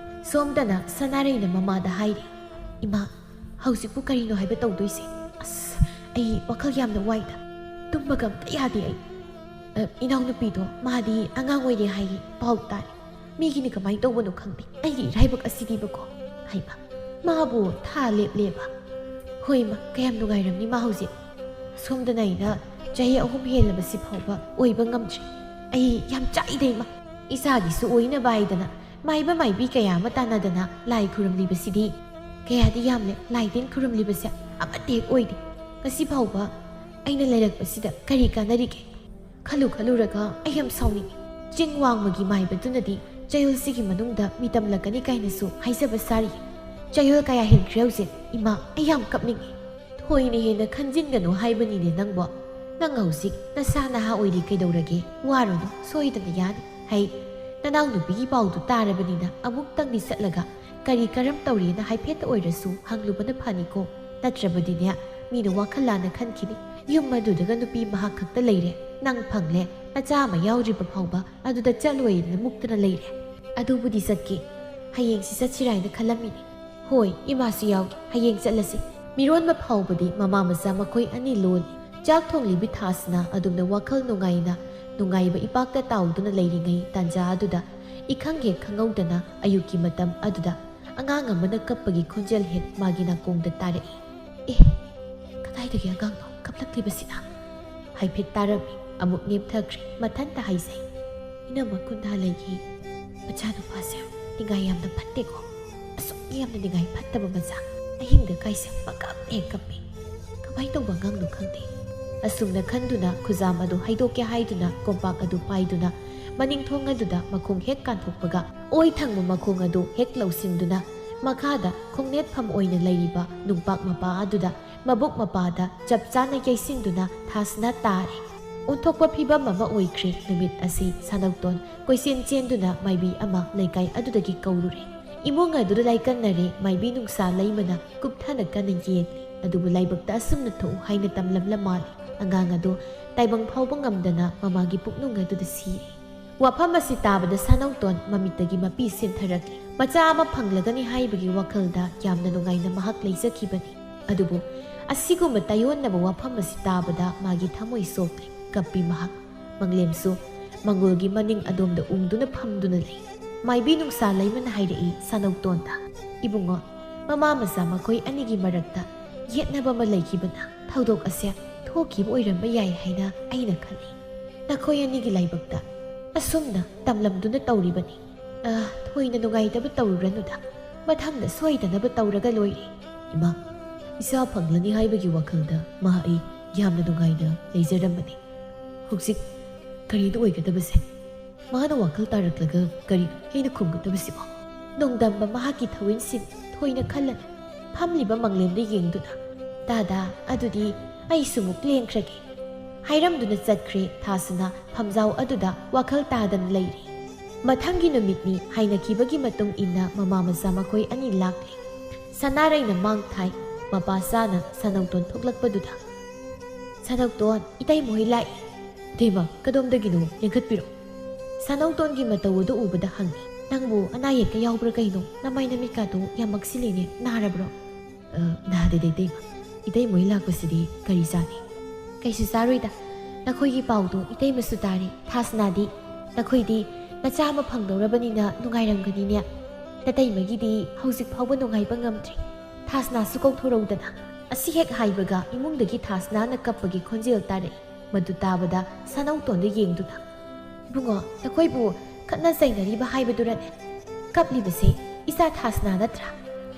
ꯁꯣꯝꯗꯅ ꯁꯅꯥꯔꯩꯅ ꯃꯃꯥꯗ ꯍꯥꯏꯔꯤ, "ꯏꯃꯥ, ꯍꯧꯖꯤꯛꯄꯨ ꯀꯔꯤꯅꯣ ꯍꯥꯏꯕ ꯇꯧꯗꯣꯏꯁꯦ? ꯑꯁ, ꯑꯩ ꯋꯥꯈꯜ ꯌꯥꯝꯅ ꯋꯥꯏꯗ꯫ ꯇꯨꯝꯕꯒ ꯑꯝꯇ ꯌꯥꯗꯦ ꯑꯩ꯫ ꯑ, ꯏꯅꯥꯎꯅꯨꯄꯤꯗꯣ, ꯃꯥꯗꯤ ꯑꯉꯥꯡ ꯑꯣꯏꯔꯦ ꯍꯥꯏꯌꯦ, ꯄꯥꯎ ꯇꯥꯏ꯫ ꯃꯤꯒꯤꯅ ꯀꯃꯥꯏꯅ ꯇꯧꯕꯅꯣ ꯈꯪꯗꯦ꯫ ꯑꯩꯒꯤ ꯏꯔꯥꯏꯕꯛ ꯑꯁꯤꯗꯤꯕꯀꯣ"꯫ ꯍꯩꯃꯥ, ꯃꯥꯕꯨ ꯊꯥ ꯂꯦꯞꯂꯦꯕ? ꯍꯣꯏ ꯏꯃꯥ, ꯀꯌꯥꯝ ꯅꯨꯡꯉꯥꯏꯔꯝꯅꯤ ꯃꯥ ꯍꯧꯖꯤꯛ꯫ ꯁꯣꯝꯗꯅ ꯑꯩꯅ ꯆꯍꯤ ꯑꯍꯨꯝ ꯍꯦꯜꯂꯕꯁꯤ ꯐꯥꯎꯕ ꯑꯣꯏꯕ ꯉꯝꯗ꯭ꯔꯤ꯫ ꯑꯩ ꯌꯥꯝ ꯆꯥꯛꯏꯗ ꯏꯃꯥ꯫ ꯏꯆꯥꯒꯤꯁꯨ ꯑꯣꯏꯅꯕ ꯍꯥꯏꯗꯅ ꯃꯥꯏꯕ ꯃꯥꯏꯕꯤ ꯀꯌꯥ ꯑꯃ ꯇꯥꯟꯅꯗꯅ ꯂꯥꯏ ꯈꯨꯔꯨꯝꯂꯤꯕꯁꯤꯗꯤ ꯀꯌꯥꯗꯤ ꯌꯥꯝꯂꯦ꯫ ꯂꯥꯏ ꯇꯤꯟ ꯈꯨꯔꯨꯝꯂꯤꯕꯁꯦ ꯑꯃꯠꯇ ꯍꯦꯛ ꯑꯣꯏꯗꯦ꯫ ꯉꯁꯤ ꯐꯥꯎꯕ ꯑꯩꯅ ꯂꯩꯔꯛꯄꯁꯤꯗ ꯀꯔꯤ ꯀꯥꯟꯅꯔꯤꯒꯦ? ꯈꯜꯂꯨ ꯈꯜꯂꯨꯔꯒ ꯑꯩ ꯌꯥꯝ ꯁꯥꯎꯅꯤꯡꯉꯤ꯫ ꯆꯤꯡ ꯋꯥꯡꯃꯒꯤ ꯃꯥꯏꯕꯗꯨꯅꯗꯤ ꯆꯌꯣꯜꯁꯤꯒꯤ ꯃꯅꯨꯡꯗ ꯃꯤꯇꯝꯂꯛꯀꯅꯤ ꯀꯥꯏꯅꯁꯨ ꯍꯥꯏꯖꯕ ꯁꯥꯔꯤ꯫ ꯆꯌꯣꯜ ꯀꯌꯥ ꯍꯦꯟꯈ꯭ꯔꯦ ꯍꯧꯖꯤꯛ? ꯏꯃꯥ, ꯑꯩ ꯌꯥꯝ ꯀꯞꯅꯤꯡꯉꯤ꯫ ꯊꯣꯏꯅ ꯍꯦꯟꯅ ꯈꯟꯖꯤꯟꯒꯅꯨ ꯍꯥꯏꯕꯅꯤꯅꯦ ꯅꯪꯕꯣ꯫ ꯅꯪ ꯍꯧꯖꯤꯛ ꯅꯁꯥ ꯅꯍꯥ ꯑꯣꯏꯔꯤ, ꯀꯩꯗꯧꯔꯒꯦ? ꯋꯥꯔꯨꯅꯨ, ꯁꯣꯏꯗꯅ ꯌꯥꯅꯤ꯫ ꯍꯩ, ꯅꯅꯥꯎꯅꯨꯄꯤꯒꯤ ꯄꯥꯎꯗꯨ ꯇꯥꯔꯕꯅꯤꯅ ꯑꯃꯨꯛꯇꯪꯗꯤ ꯆꯠꯂꯒ ꯀꯔꯤ ꯀꯔꯝ ꯇꯧꯔꯤꯅ ꯍꯥꯏꯐꯦꯠꯇ ꯑꯣꯏꯔꯁꯨ ꯍꯪꯂꯨꯕꯅ ꯐꯅꯤꯀꯣ꯫ ꯅꯠꯇ꯭ꯔꯕꯗꯤꯅꯦ, ꯃꯤꯅ ꯋꯥꯈꯜ ꯂꯥꯟꯅ ꯈꯟꯈꯤꯅꯤ꯫ ꯌꯨꯝ ꯑꯗꯨꯗꯒ ꯅꯨꯄꯤ ꯃꯍꯥꯛ ꯈꯛꯇ ꯂꯩꯔꯦ꯫ ꯅꯪ ꯐꯪꯂꯦ, ꯅꯆꯥ ꯑꯃ ꯌꯥꯎꯔꯤꯕ ꯐꯥꯎꯕ ꯑꯗꯨꯗ ꯆꯠꯂꯣꯏꯅ ꯃꯨꯛꯇꯅ ꯂꯩꯔꯦ꯫ ꯑꯗꯨꯕꯨꯗꯤ ꯆꯠꯀꯦ꯫ ꯍꯌꯦꯡꯁꯤ ꯆꯠꯁꯤꯔꯥ ꯍꯥꯏꯅ ꯈꯜꯂꯝꯃꯤꯅꯦ꯫ ꯍꯣꯏ, ꯏꯃꯥꯁꯨ ꯌꯥꯎꯒꯦ꯫ ꯍꯌꯦꯡ ꯆꯠꯂꯁꯤ꯫ ꯃꯤꯔꯣꯟꯕ ꯐꯥꯎꯕꯗꯤ ꯃꯃꯥ ꯃꯆꯥ ꯃꯈꯣꯏ ꯑꯅꯤ ꯂꯣꯜꯂꯤ꯫ ꯆꯥꯛ ꯊꯣꯡꯂꯤꯕꯤ ꯊꯥꯁꯅ ꯑꯗꯨꯝꯅ ꯋꯥꯈꯜ ꯅꯨꯡꯉꯥꯏꯅ, ꯅꯨꯡꯉꯥꯏꯕ ꯏꯄꯥꯛꯇ ꯇꯥꯎꯗꯨꯅ ꯂꯩꯔꯤꯉꯩ ꯇꯥꯟꯖꯥ ꯑꯗꯨꯗ, ꯏꯈꯪ ꯍꯦꯛ ꯈꯪꯍꯧꯗꯅ ꯑꯌꯨꯛꯀꯤ ꯃꯇꯝ ꯑꯗꯨꯗ ꯑꯉꯥꯡ ꯑꯃꯅ ꯀꯞꯄꯒꯤ ꯈꯣꯟꯖꯦꯜ ꯍꯦꯛ ꯃꯥꯒꯤ ꯅꯥꯀꯣꯡꯗ ꯇꯥꯔꯛꯏ꯫ "ꯑꯦ, ꯀꯗꯥꯏꯗꯒꯤ ꯑꯉꯥꯡꯅꯣ ꯀꯞꯂꯛꯂꯤꯕꯁꯤꯅ?" ꯍꯥꯏꯐꯦꯠ ꯇꯥꯔꯝꯃꯤ꯫ ꯑꯃꯨꯛ ꯅꯦꯝꯊꯈ꯭ꯔꯦ꯫ ꯃꯊꯟꯇ ꯍꯥꯏꯖꯩ, "ꯏꯅꯝꯃ ꯈꯨꯟꯗꯥ ꯂꯩꯒꯤ ꯃꯆꯥꯅꯨꯄꯥꯁꯦ ꯅꯤꯡꯉꯥꯏ ꯌꯥꯝꯅ ꯐꯠꯇꯦꯀꯣ꯫ ꯑꯁꯨꯛ ꯌꯥꯝꯅ ꯅꯤꯡꯉꯥꯏ ꯐꯠꯇꯕ ꯃꯆꯥ ꯑꯍꯤꯡꯗ ꯀꯥꯏꯁꯦ ꯄꯪꯀꯞ ꯍꯦꯛ ꯀꯞꯄꯤ꯫ ꯀꯃꯥꯏ ꯇꯧꯕ ꯑꯉꯥꯡꯅꯣ ꯈꯪꯗꯦ"꯫ ꯑꯁꯨꯝꯅ ꯈꯟꯗꯨꯅ ꯈꯨꯖꯥꯝ ꯑꯗꯨ ꯍꯩꯗꯣꯛꯀꯦ ꯍꯥꯏꯗꯨꯅ ꯀꯣꯝꯄꯥꯛ ꯑꯗꯨ ꯄꯥꯏꯗꯨꯅ ꯃꯅꯤꯡ ꯊꯣꯡ ꯑꯗꯨꯗ ꯃꯈꯣꯡ ꯍꯦꯛ ꯀꯥꯟꯊꯣꯛꯄꯒ, ꯑꯣꯏ ꯊꯪꯕ ꯃꯈꯣꯡ ꯑꯗꯨ ꯍꯦꯛ ꯂꯧꯁꯤꯟꯗꯨꯅ ꯃꯈꯥꯗ ꯈꯣꯡꯅꯦꯠꯐꯝ ꯑꯣꯏꯅ ꯂꯩꯔꯤꯕ ꯅꯨꯡꯄꯥꯛ ꯃꯄꯥ ꯑꯗꯨꯗ ꯃꯕꯨꯛ ꯃꯄꯥꯗ ꯆꯞ ꯆꯥꯅ ꯌꯩꯁꯤꯟꯗꯨꯅ ꯊꯥꯁꯅꯥ ꯇꯥꯔꯦ꯫ ꯑꯣꯟꯊꯣꯛꯄ ꯐꯤꯚꯝ ꯑꯃ ꯑꯣꯏꯈ꯭ꯔꯦ꯫ ꯅꯨꯃꯤꯠ ꯑꯁꯤ ꯁꯥꯅꯧꯇꯣꯟ ꯀꯣꯏꯆꯦꯟ ꯆꯦꯟꯗꯨꯅ ꯃꯥꯏꯕꯤ ꯑꯃ ꯂꯩꯀꯥꯏ ꯑꯗꯨꯗꯒꯤ ꯀꯧꯔꯨꯔꯦ꯫ ꯏꯃꯨꯡ ꯑꯗꯨꯗ ꯂꯥꯏꯀꯠꯅꯔꯦ꯫ ꯃꯥꯏꯕꯤ ꯅꯨꯡꯁꯥ ꯂꯩꯃꯅ ꯀꯨꯞꯊꯅ ꯀꯟꯅ ꯌꯦꯡꯂꯤ꯫ ꯑꯗꯨꯕꯨ ꯂꯥꯏꯕꯛꯇ ꯑꯁꯨꯝꯅ ꯊꯣꯛꯎ ꯍꯥꯏꯅ ꯇꯝꯂꯝꯂ ꯃꯥꯜꯂꯦ꯫ ꯑꯉꯥꯡ ꯑꯗꯨ ꯇꯥꯏꯕꯪ ꯐꯥꯎꯕ ꯉꯝꯗꯅ ꯃꯃꯥꯒꯤ ꯄꯨꯛꯅꯨꯡ ꯑꯗꯨꯗ ꯁꯤꯔꯦ꯫ ꯋꯥꯐꯝ ꯑꯁꯤ ꯇꯥꯕꯗ ꯁꯥꯅꯧꯇꯣꯟ ꯃꯃꯤꯠꯇꯒꯤ ꯃꯄꯤ ꯁꯤꯟꯊꯔꯛꯂꯤ꯫ ꯃꯆꯥ ꯑꯃ ꯐꯪꯂꯒꯅꯤ ꯍꯥꯏꯕꯒꯤ ꯋꯥꯈꯜꯗ ꯌꯥꯝꯅ ꯅꯨꯡꯉꯥꯏꯅ ꯃꯍꯥꯛ ꯂꯩꯖꯈꯤꯕꯅꯤ꯫ ꯑꯗꯨꯕꯨ ꯑꯁꯤꯒꯨꯝꯕ ꯇꯥꯏꯌꯣꯟꯅꯕ ꯋꯥꯐꯝ ꯑꯁꯤ ꯇꯥꯕꯗ ꯃꯥꯒꯤ ꯊꯃꯣꯏ ꯁꯣꯛꯂꯦ꯫ ꯀꯞꯄꯤ ꯃꯍꯥꯛ꯫ ꯃꯪꯂꯦꯝꯁꯨ ꯃꯪꯒꯣꯜꯒꯤ ꯃꯅꯤꯡ ꯑꯗꯣꯝꯗ ꯎꯪꯗꯨꯅ ꯐꯝꯗꯨꯅ ꯂꯩ꯫ ꯃꯥꯏꯕꯤ ꯅꯨꯡꯁꯥ ꯂꯩꯃꯅ ꯍꯥꯏꯔꯛꯏ ꯁꯥꯅꯧꯇꯣꯟꯗ, "ꯏꯕꯨꯡꯉꯣ, ꯃꯃꯥ ꯃꯆꯥ ꯃꯈꯣꯏ ꯑꯅꯤꯒꯤ ꯃꯔꯛꯇ ꯌꯦꯠꯅꯕ ꯑꯃ ꯂꯩꯈꯤꯕꯅ ꯊꯧꯗꯣꯛ ꯑꯁꯦ ꯊꯣꯛꯈꯤꯕ ꯑꯣꯏꯔꯝꯕ ꯌꯥꯏ ꯍꯥꯏꯅ ꯑꯩꯅ ꯈꯜꯂꯤ꯫ ꯅꯈꯣꯏ ꯑꯅꯤꯒꯤ ꯂꯥꯏꯕꯛꯇ ꯑꯁꯨꯝꯅ ꯇꯝꯂꯝꯗꯨꯅ ꯇꯧꯔꯤꯕꯅꯤ꯫ ꯑ, ꯊꯣꯏꯅ ꯅꯨꯡꯉꯥꯏꯇꯕ ꯇꯧꯔꯨꯔꯅꯨꯗ꯫ ꯃꯊꯪꯗ ꯁꯣꯏꯗꯅꯕ ꯇꯧꯔꯒ ꯂꯣꯏꯔꯦ꯫" "ꯏꯃꯥ, ꯏꯆꯥ ꯐꯪꯂꯅꯤ ꯍꯥꯏꯕꯒꯤ ꯋꯥꯈꯜꯗ ꯃꯥ ꯑꯩ ꯌꯥꯝꯅ ꯅꯨꯡꯉꯥꯏꯅ ꯂꯩꯖꯔꯝꯕꯅꯤ꯫ ꯍꯧꯖꯤꯛ ꯀꯔꯤꯅꯣ ꯑꯣꯏꯒꯗꯕꯁꯦ? ꯃꯥꯅ ꯋꯥꯈꯜ ꯇꯥꯔꯛꯂꯒ ꯀꯔꯤ ꯑꯩꯅ ꯈꯨꯝꯒꯗꯕꯁꯤꯕꯣ?" ꯅꯣꯡꯗꯝꯕ ꯃꯍꯥꯛꯀꯤ ꯊꯋꯤꯟꯁꯤꯟ ꯊꯣꯏꯅ ꯈꯜꯂꯅꯨ꯫ ꯐꯝꯂꯤꯕ ꯃꯪꯂꯦꯝꯗ ꯌꯦꯡꯗꯨꯅ, "ꯗꯥꯗꯥ, ꯑꯗꯨꯗꯤ ꯑꯩꯁꯨ ꯑꯃꯨꯛ ꯂꯦꯡꯈ꯭ꯔꯒꯦ" ꯍꯥꯏꯔꯝꯗꯨꯅ ꯆꯠꯈ꯭ꯔꯦ ꯊꯥꯁꯅꯥ꯫ ꯐꯝꯖꯥꯎ ꯑꯗꯨꯗ ꯋꯥꯈꯜ ꯇꯥꯗꯅ ꯂꯩꯔꯤ꯫ ꯃꯊꯪꯒꯤ ꯅꯨꯃꯤꯠꯅꯤ꯫ ꯍꯥꯏꯅꯈꯤꯕꯒꯤ ꯃꯇꯨꯡ ꯏꯟꯅ ꯃꯃꯥ ꯃꯆꯥ ꯃꯈꯣꯏ ꯑꯅꯤ ꯂꯥꯛꯂꯦ꯫ ꯁꯅꯥꯔꯩꯅ ꯃꯥꯡ ꯊꯥꯏ꯫ ꯃꯄꯥ ꯆꯥꯅ ꯁꯥꯅꯧꯇꯣꯟ ꯊꯣꯛꯂꯛꯄꯗꯨꯗ, "ꯁꯥꯅꯧꯇꯣꯟ, ꯏꯇꯩꯃ ꯍꯣꯏ ꯂꯥꯛꯏ꯫" "ꯏꯇꯩꯃ, ꯀꯗꯣꯝꯗꯒꯤꯅꯣ? ꯂꯦꯡꯈꯠꯄꯤꯔꯣ꯫" ꯁꯥꯅꯧꯇꯣꯟꯒꯤ ꯃꯇꯧ ꯑꯗꯨ ꯎꯕꯗ ꯍꯪꯉꯤ, "ꯅꯪꯕꯨ ꯑꯅꯥ ꯑꯌꯦꯛꯀ ꯌꯥꯎꯕ꯭ꯔꯥ ꯀꯩꯅꯣ? ꯅꯃꯥꯏ ꯅꯃꯤꯠꯀꯥꯗꯣ ꯌꯥꯝ ꯃꯛꯁꯤꯜꯂꯤꯅꯦ꯫ ꯅꯥꯔꯕ꯭ꯔꯣ?" "ꯑ, ꯅꯥꯗꯦꯗ ꯏꯇꯩꯃ꯫ ꯏꯇꯩꯃ ꯍꯣꯏ ꯂꯥꯛꯄꯁꯤꯗꯤ ꯀꯔꯤ ꯆꯥꯅꯤ?" "ꯀꯩꯁꯨ ꯆꯥꯔꯣꯏꯗ꯫ ꯅꯈꯣꯏꯒꯤ ꯄꯥꯎꯗꯣ ꯏꯇꯩꯃꯁꯨ ꯇꯥꯔꯦ꯫ ꯊꯥꯁꯅꯥꯗꯤ, ꯅꯈꯣꯏꯗꯤ ꯅꯆꯥ ꯑꯃ ꯐꯪꯗꯧꯔꯕꯅꯤꯅ ꯅꯨꯡꯉꯥꯏꯔꯝꯒꯅꯤꯅꯦ꯫ ꯅꯇꯩꯃꯒꯤꯗꯤ ꯍꯧꯖꯤꯛ ꯐꯥꯎꯕ ꯅꯨꯡꯉꯥꯏꯕ ꯉꯝꯗ꯭ꯔꯤ꯫ ꯊꯥꯁꯅꯥꯁꯨ ꯀꯧꯊꯣꯔꯛꯎꯗꯅ꯫" ꯑꯁꯤ ꯍꯦꯛ ꯍꯥꯏꯕꯒ ꯏꯃꯨꯡꯗꯒꯤ ꯊꯥꯁꯅꯥꯅ ꯀꯞꯄꯒꯤ ꯈꯣꯟꯖꯦꯜ ꯇꯥꯔꯛꯏ꯫ ꯃꯗꯨ ꯇꯥꯕꯗ ꯁꯥꯅꯧꯇꯣꯟꯗ ꯌꯦꯡꯗꯨꯅ, "ꯏꯕꯨꯡꯉꯣ, ꯅꯈꯣꯏꯕꯨ ꯈꯠꯅ ꯆꯩꯅꯔꯤꯕ ꯍꯥꯏꯕꯗꯨꯔꯅꯦ? ꯀꯞꯂꯤꯕꯁꯦ ꯏꯆꯥ ꯊꯥꯁꯅꯥ ꯅꯠꯇ꯭ꯔꯥ?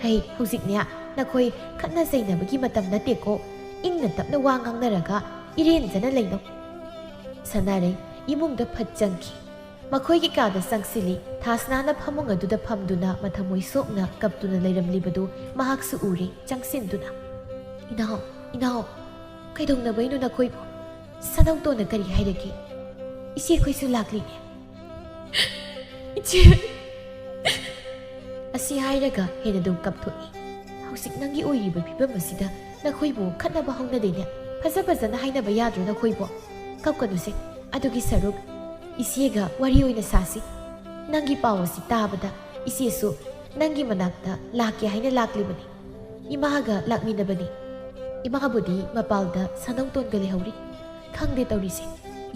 ꯍꯩ, ꯍꯧꯖꯤꯛꯅꯦ ꯅꯈꯣꯏ ꯈꯠꯅ ꯆꯩꯅꯕꯒꯤ ꯃꯇꯝ ꯅꯠꯇꯦꯀꯣ꯫ ꯏꯪꯅ ꯇꯞꯅ ꯋꯥ ꯉꯥꯡꯅꯔꯒ ꯏꯔꯦꯟꯖꯅ ꯂꯩꯅꯧ꯫" ꯁꯅꯥꯔꯩ ꯏꯃꯨꯡꯗ ꯐꯠ ꯆꯪꯈꯤ꯫ ꯃꯈꯣꯏꯒꯤ ꯀꯥꯗ ꯆꯪꯁꯤꯜꯂꯤ꯫ ꯊꯥꯁꯅꯥꯅ ꯐꯃꯨꯡ ꯑꯗꯨꯗ ꯐꯝꯗꯨꯅ ꯃꯊꯃꯣꯏ ꯁꯣꯛꯅ ꯀꯞꯇꯨꯅ ꯂꯩꯔꯝꯂꯤꯕꯗꯨ ꯃꯍꯥꯛꯁꯨ ꯎꯔꯦ꯫ ꯆꯪꯁꯤꯟꯗꯨꯅ, "ꯏꯅꯥꯎ, ꯏꯅꯥꯎ, ꯀꯩꯗꯧꯅꯕꯩꯅꯣ ꯅꯈꯣꯏꯕꯨ? ꯁꯅꯧꯇꯣꯟꯅ ꯀꯔꯤ ꯍꯥꯏꯔꯒꯦ? ꯏꯆꯦꯈꯣꯏꯁꯨ ꯂꯥꯛꯂꯤꯅꯦ꯫" "ꯏꯆꯦ!" ꯑꯁꯤ ꯍꯥꯏꯔꯒ ꯍꯦꯟꯅ ꯑꯗꯨꯝ ꯀꯞꯊꯣꯛꯏ꯫ "ꯍꯧꯖꯤꯛ ꯅꯪꯒꯤ ꯑꯣꯏꯔꯤꯕ ꯐꯤꯕꯝ ꯑꯁꯤꯗ ꯅꯈꯣꯏꯕꯨ ꯈꯠꯅꯕ ꯍꯧꯅꯗꯦꯅꯦ꯫ ꯐꯖ ꯐꯖꯅ ꯍꯥꯏꯅꯕ ꯌꯥꯗ꯭ꯔꯣ ꯅꯈꯣꯏꯕꯨ? ꯀꯞꯀꯅꯨꯁꯦ꯫ ꯑꯗꯨꯒꯤ ꯁꯔꯨꯛ ꯏꯆꯦꯒ ꯋꯥꯔꯤ ꯑꯣꯏꯅ ꯁꯥꯁꯤ꯫ ꯅꯪꯒꯤ ꯄꯥꯎ ꯑꯁꯤ ꯇꯥꯕꯗ ꯏꯆꯦꯁꯨ ꯅꯪꯒꯤ ꯃꯅꯥꯛꯇ ꯂꯥꯛꯀꯦ ꯍꯥꯏꯅ ꯂꯥꯛꯂꯤꯕꯅꯤ꯫ ꯏꯃꯥꯒ ꯂꯥꯛꯃꯤꯟꯅꯕꯅꯤ꯫ ꯏꯃꯥꯕꯨꯗꯤ ꯃꯄꯥꯜꯗ ꯁꯅꯧꯇꯣꯟꯒ ꯂꯩꯍꯧꯔꯤ꯫ ꯈꯪꯗꯦ ꯇꯧꯔꯤꯁꯦ꯫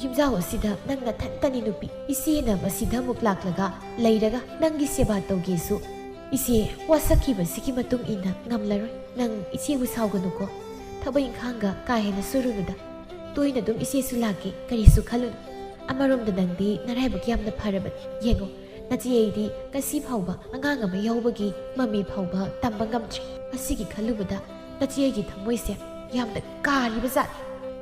ꯌꯨꯝꯖꯥꯎ ꯑꯁꯤꯗ ꯅꯪ ꯅꯊꯟꯇꯅꯤ ꯅꯨꯄꯤ꯫ ꯏꯆꯦꯅ ꯃꯁꯤꯗ ꯑꯃꯨꯛ ꯂꯥꯛꯂꯒ ꯂꯩꯔꯒ ꯅꯪꯒꯤ ꯁꯦꯕꯥ ꯇꯧꯒꯦꯁꯨ ꯏꯆꯦ ꯋꯥꯁꯛꯈꯤꯕꯁꯤꯒꯤ ꯃꯇꯨꯡ ꯏꯟꯅ ꯉꯝꯂꯔꯣꯏ꯫ ꯅꯪ ꯏꯆꯦꯕꯨ ꯁꯥꯎꯒꯅꯨꯀꯣ꯫ ꯊꯕꯛ ꯏꯪꯈꯥꯡꯒ ꯀꯥ ꯍꯦꯟꯅ ꯁꯨꯔꯨꯅꯨꯗ꯫ ꯇꯣꯏꯅ ꯑꯗꯨꯝ ꯏꯆꯦꯁꯨ ꯂꯥꯛꯀꯦ, ꯀꯔꯤꯁꯨ ꯈꯜꯂꯨꯅꯨ꯫ ꯑꯃꯔꯣꯝꯗ ꯅꯪꯗꯤ ꯅꯔꯥꯏꯕꯛ ꯌꯥꯝꯅ ꯐꯔꯕꯅꯤ꯫ ꯌꯦꯡꯉꯣ, ꯅꯆꯦ ꯑꯩꯗꯤ ꯉꯁꯤ ꯐꯥꯎꯕ ꯑꯉꯥꯡ ꯑꯃ ꯌꯥꯎꯕꯒꯤ ꯃꯃꯤ ꯐꯥꯎꯕ ꯇꯝꯕ ꯉꯝꯗ꯭ꯔꯤ꯫ ꯃꯁꯤꯒꯤ ꯈꯜꯂꯨꯕꯗ ꯅꯆꯦ ꯑꯩꯒꯤ ꯊꯃꯣꯏꯁꯦ ꯌꯥꯝꯅ ꯀꯥꯔꯤꯕ ꯖꯥꯠꯅꯤ꯫"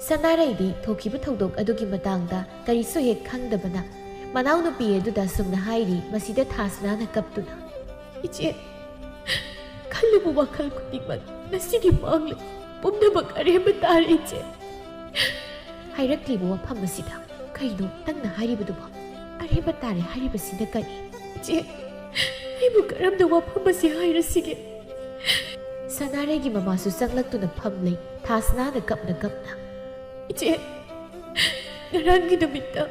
ꯁꯅꯥꯔꯩꯗꯤ ꯊꯣꯛꯈꯤꯕ ꯊꯧꯗꯣꯛ ꯑꯗꯨꯒꯤ ꯃꯇꯥꯡꯗ ꯀꯔꯤꯁꯨ ꯍꯦꯛ ꯈꯪꯗꯕꯅ ꯃꯅꯥꯎꯅꯨꯄꯤ ꯑꯗꯨꯗ ꯑꯁꯨꯝꯅ ꯍꯥꯏꯔꯤ꯫ ꯃꯁꯤꯗ ꯊꯥꯁꯅꯥꯅ ꯀꯞꯇꯨꯅ, "ꯏꯆꯦ, ꯈꯜꯂꯨꯕ ꯋꯥꯈꯜ ꯈꯨꯗꯤꯡꯃꯛ ꯉꯁꯤꯗꯤ ꯃꯥꯡꯂꯦ꯫ ꯄꯨꯝꯅꯃꯛ ꯑꯔꯦꯝꯕ ꯇꯥꯔꯦ, ꯏꯆꯦ꯫" ꯍꯥꯏꯔꯛꯂꯤꯕ ꯋꯥꯐꯝ ꯑꯁꯤꯗ "ꯀꯩꯅꯣ ꯅꯪꯅ ꯍꯥꯏꯔꯤꯕꯗꯨꯕꯣ? ꯑꯔꯦꯝꯕ ꯇꯥꯔꯦ ꯍꯥꯏꯔꯤꯕꯁꯤꯅ ꯀꯔꯤ?" "ꯏꯆꯦ, ꯑꯩꯕꯨ ꯀꯔꯝꯅ ꯋꯥꯐꯝ ꯑꯁꯤ ꯍꯥꯏꯔꯁꯤꯒꯦ?" ꯁꯅꯥꯔꯩꯒꯤ ꯃꯃꯥꯁꯨ ꯆꯪꯂꯛꯇꯨꯅ ꯐꯝꯂꯦ꯫ ꯊꯥꯁꯅꯥꯅ ꯀꯞꯅ ꯀꯞꯅ, "ꯏꯆꯦ, ꯉꯔꯥꯡꯒꯤ ꯅꯨꯃꯤꯠꯇ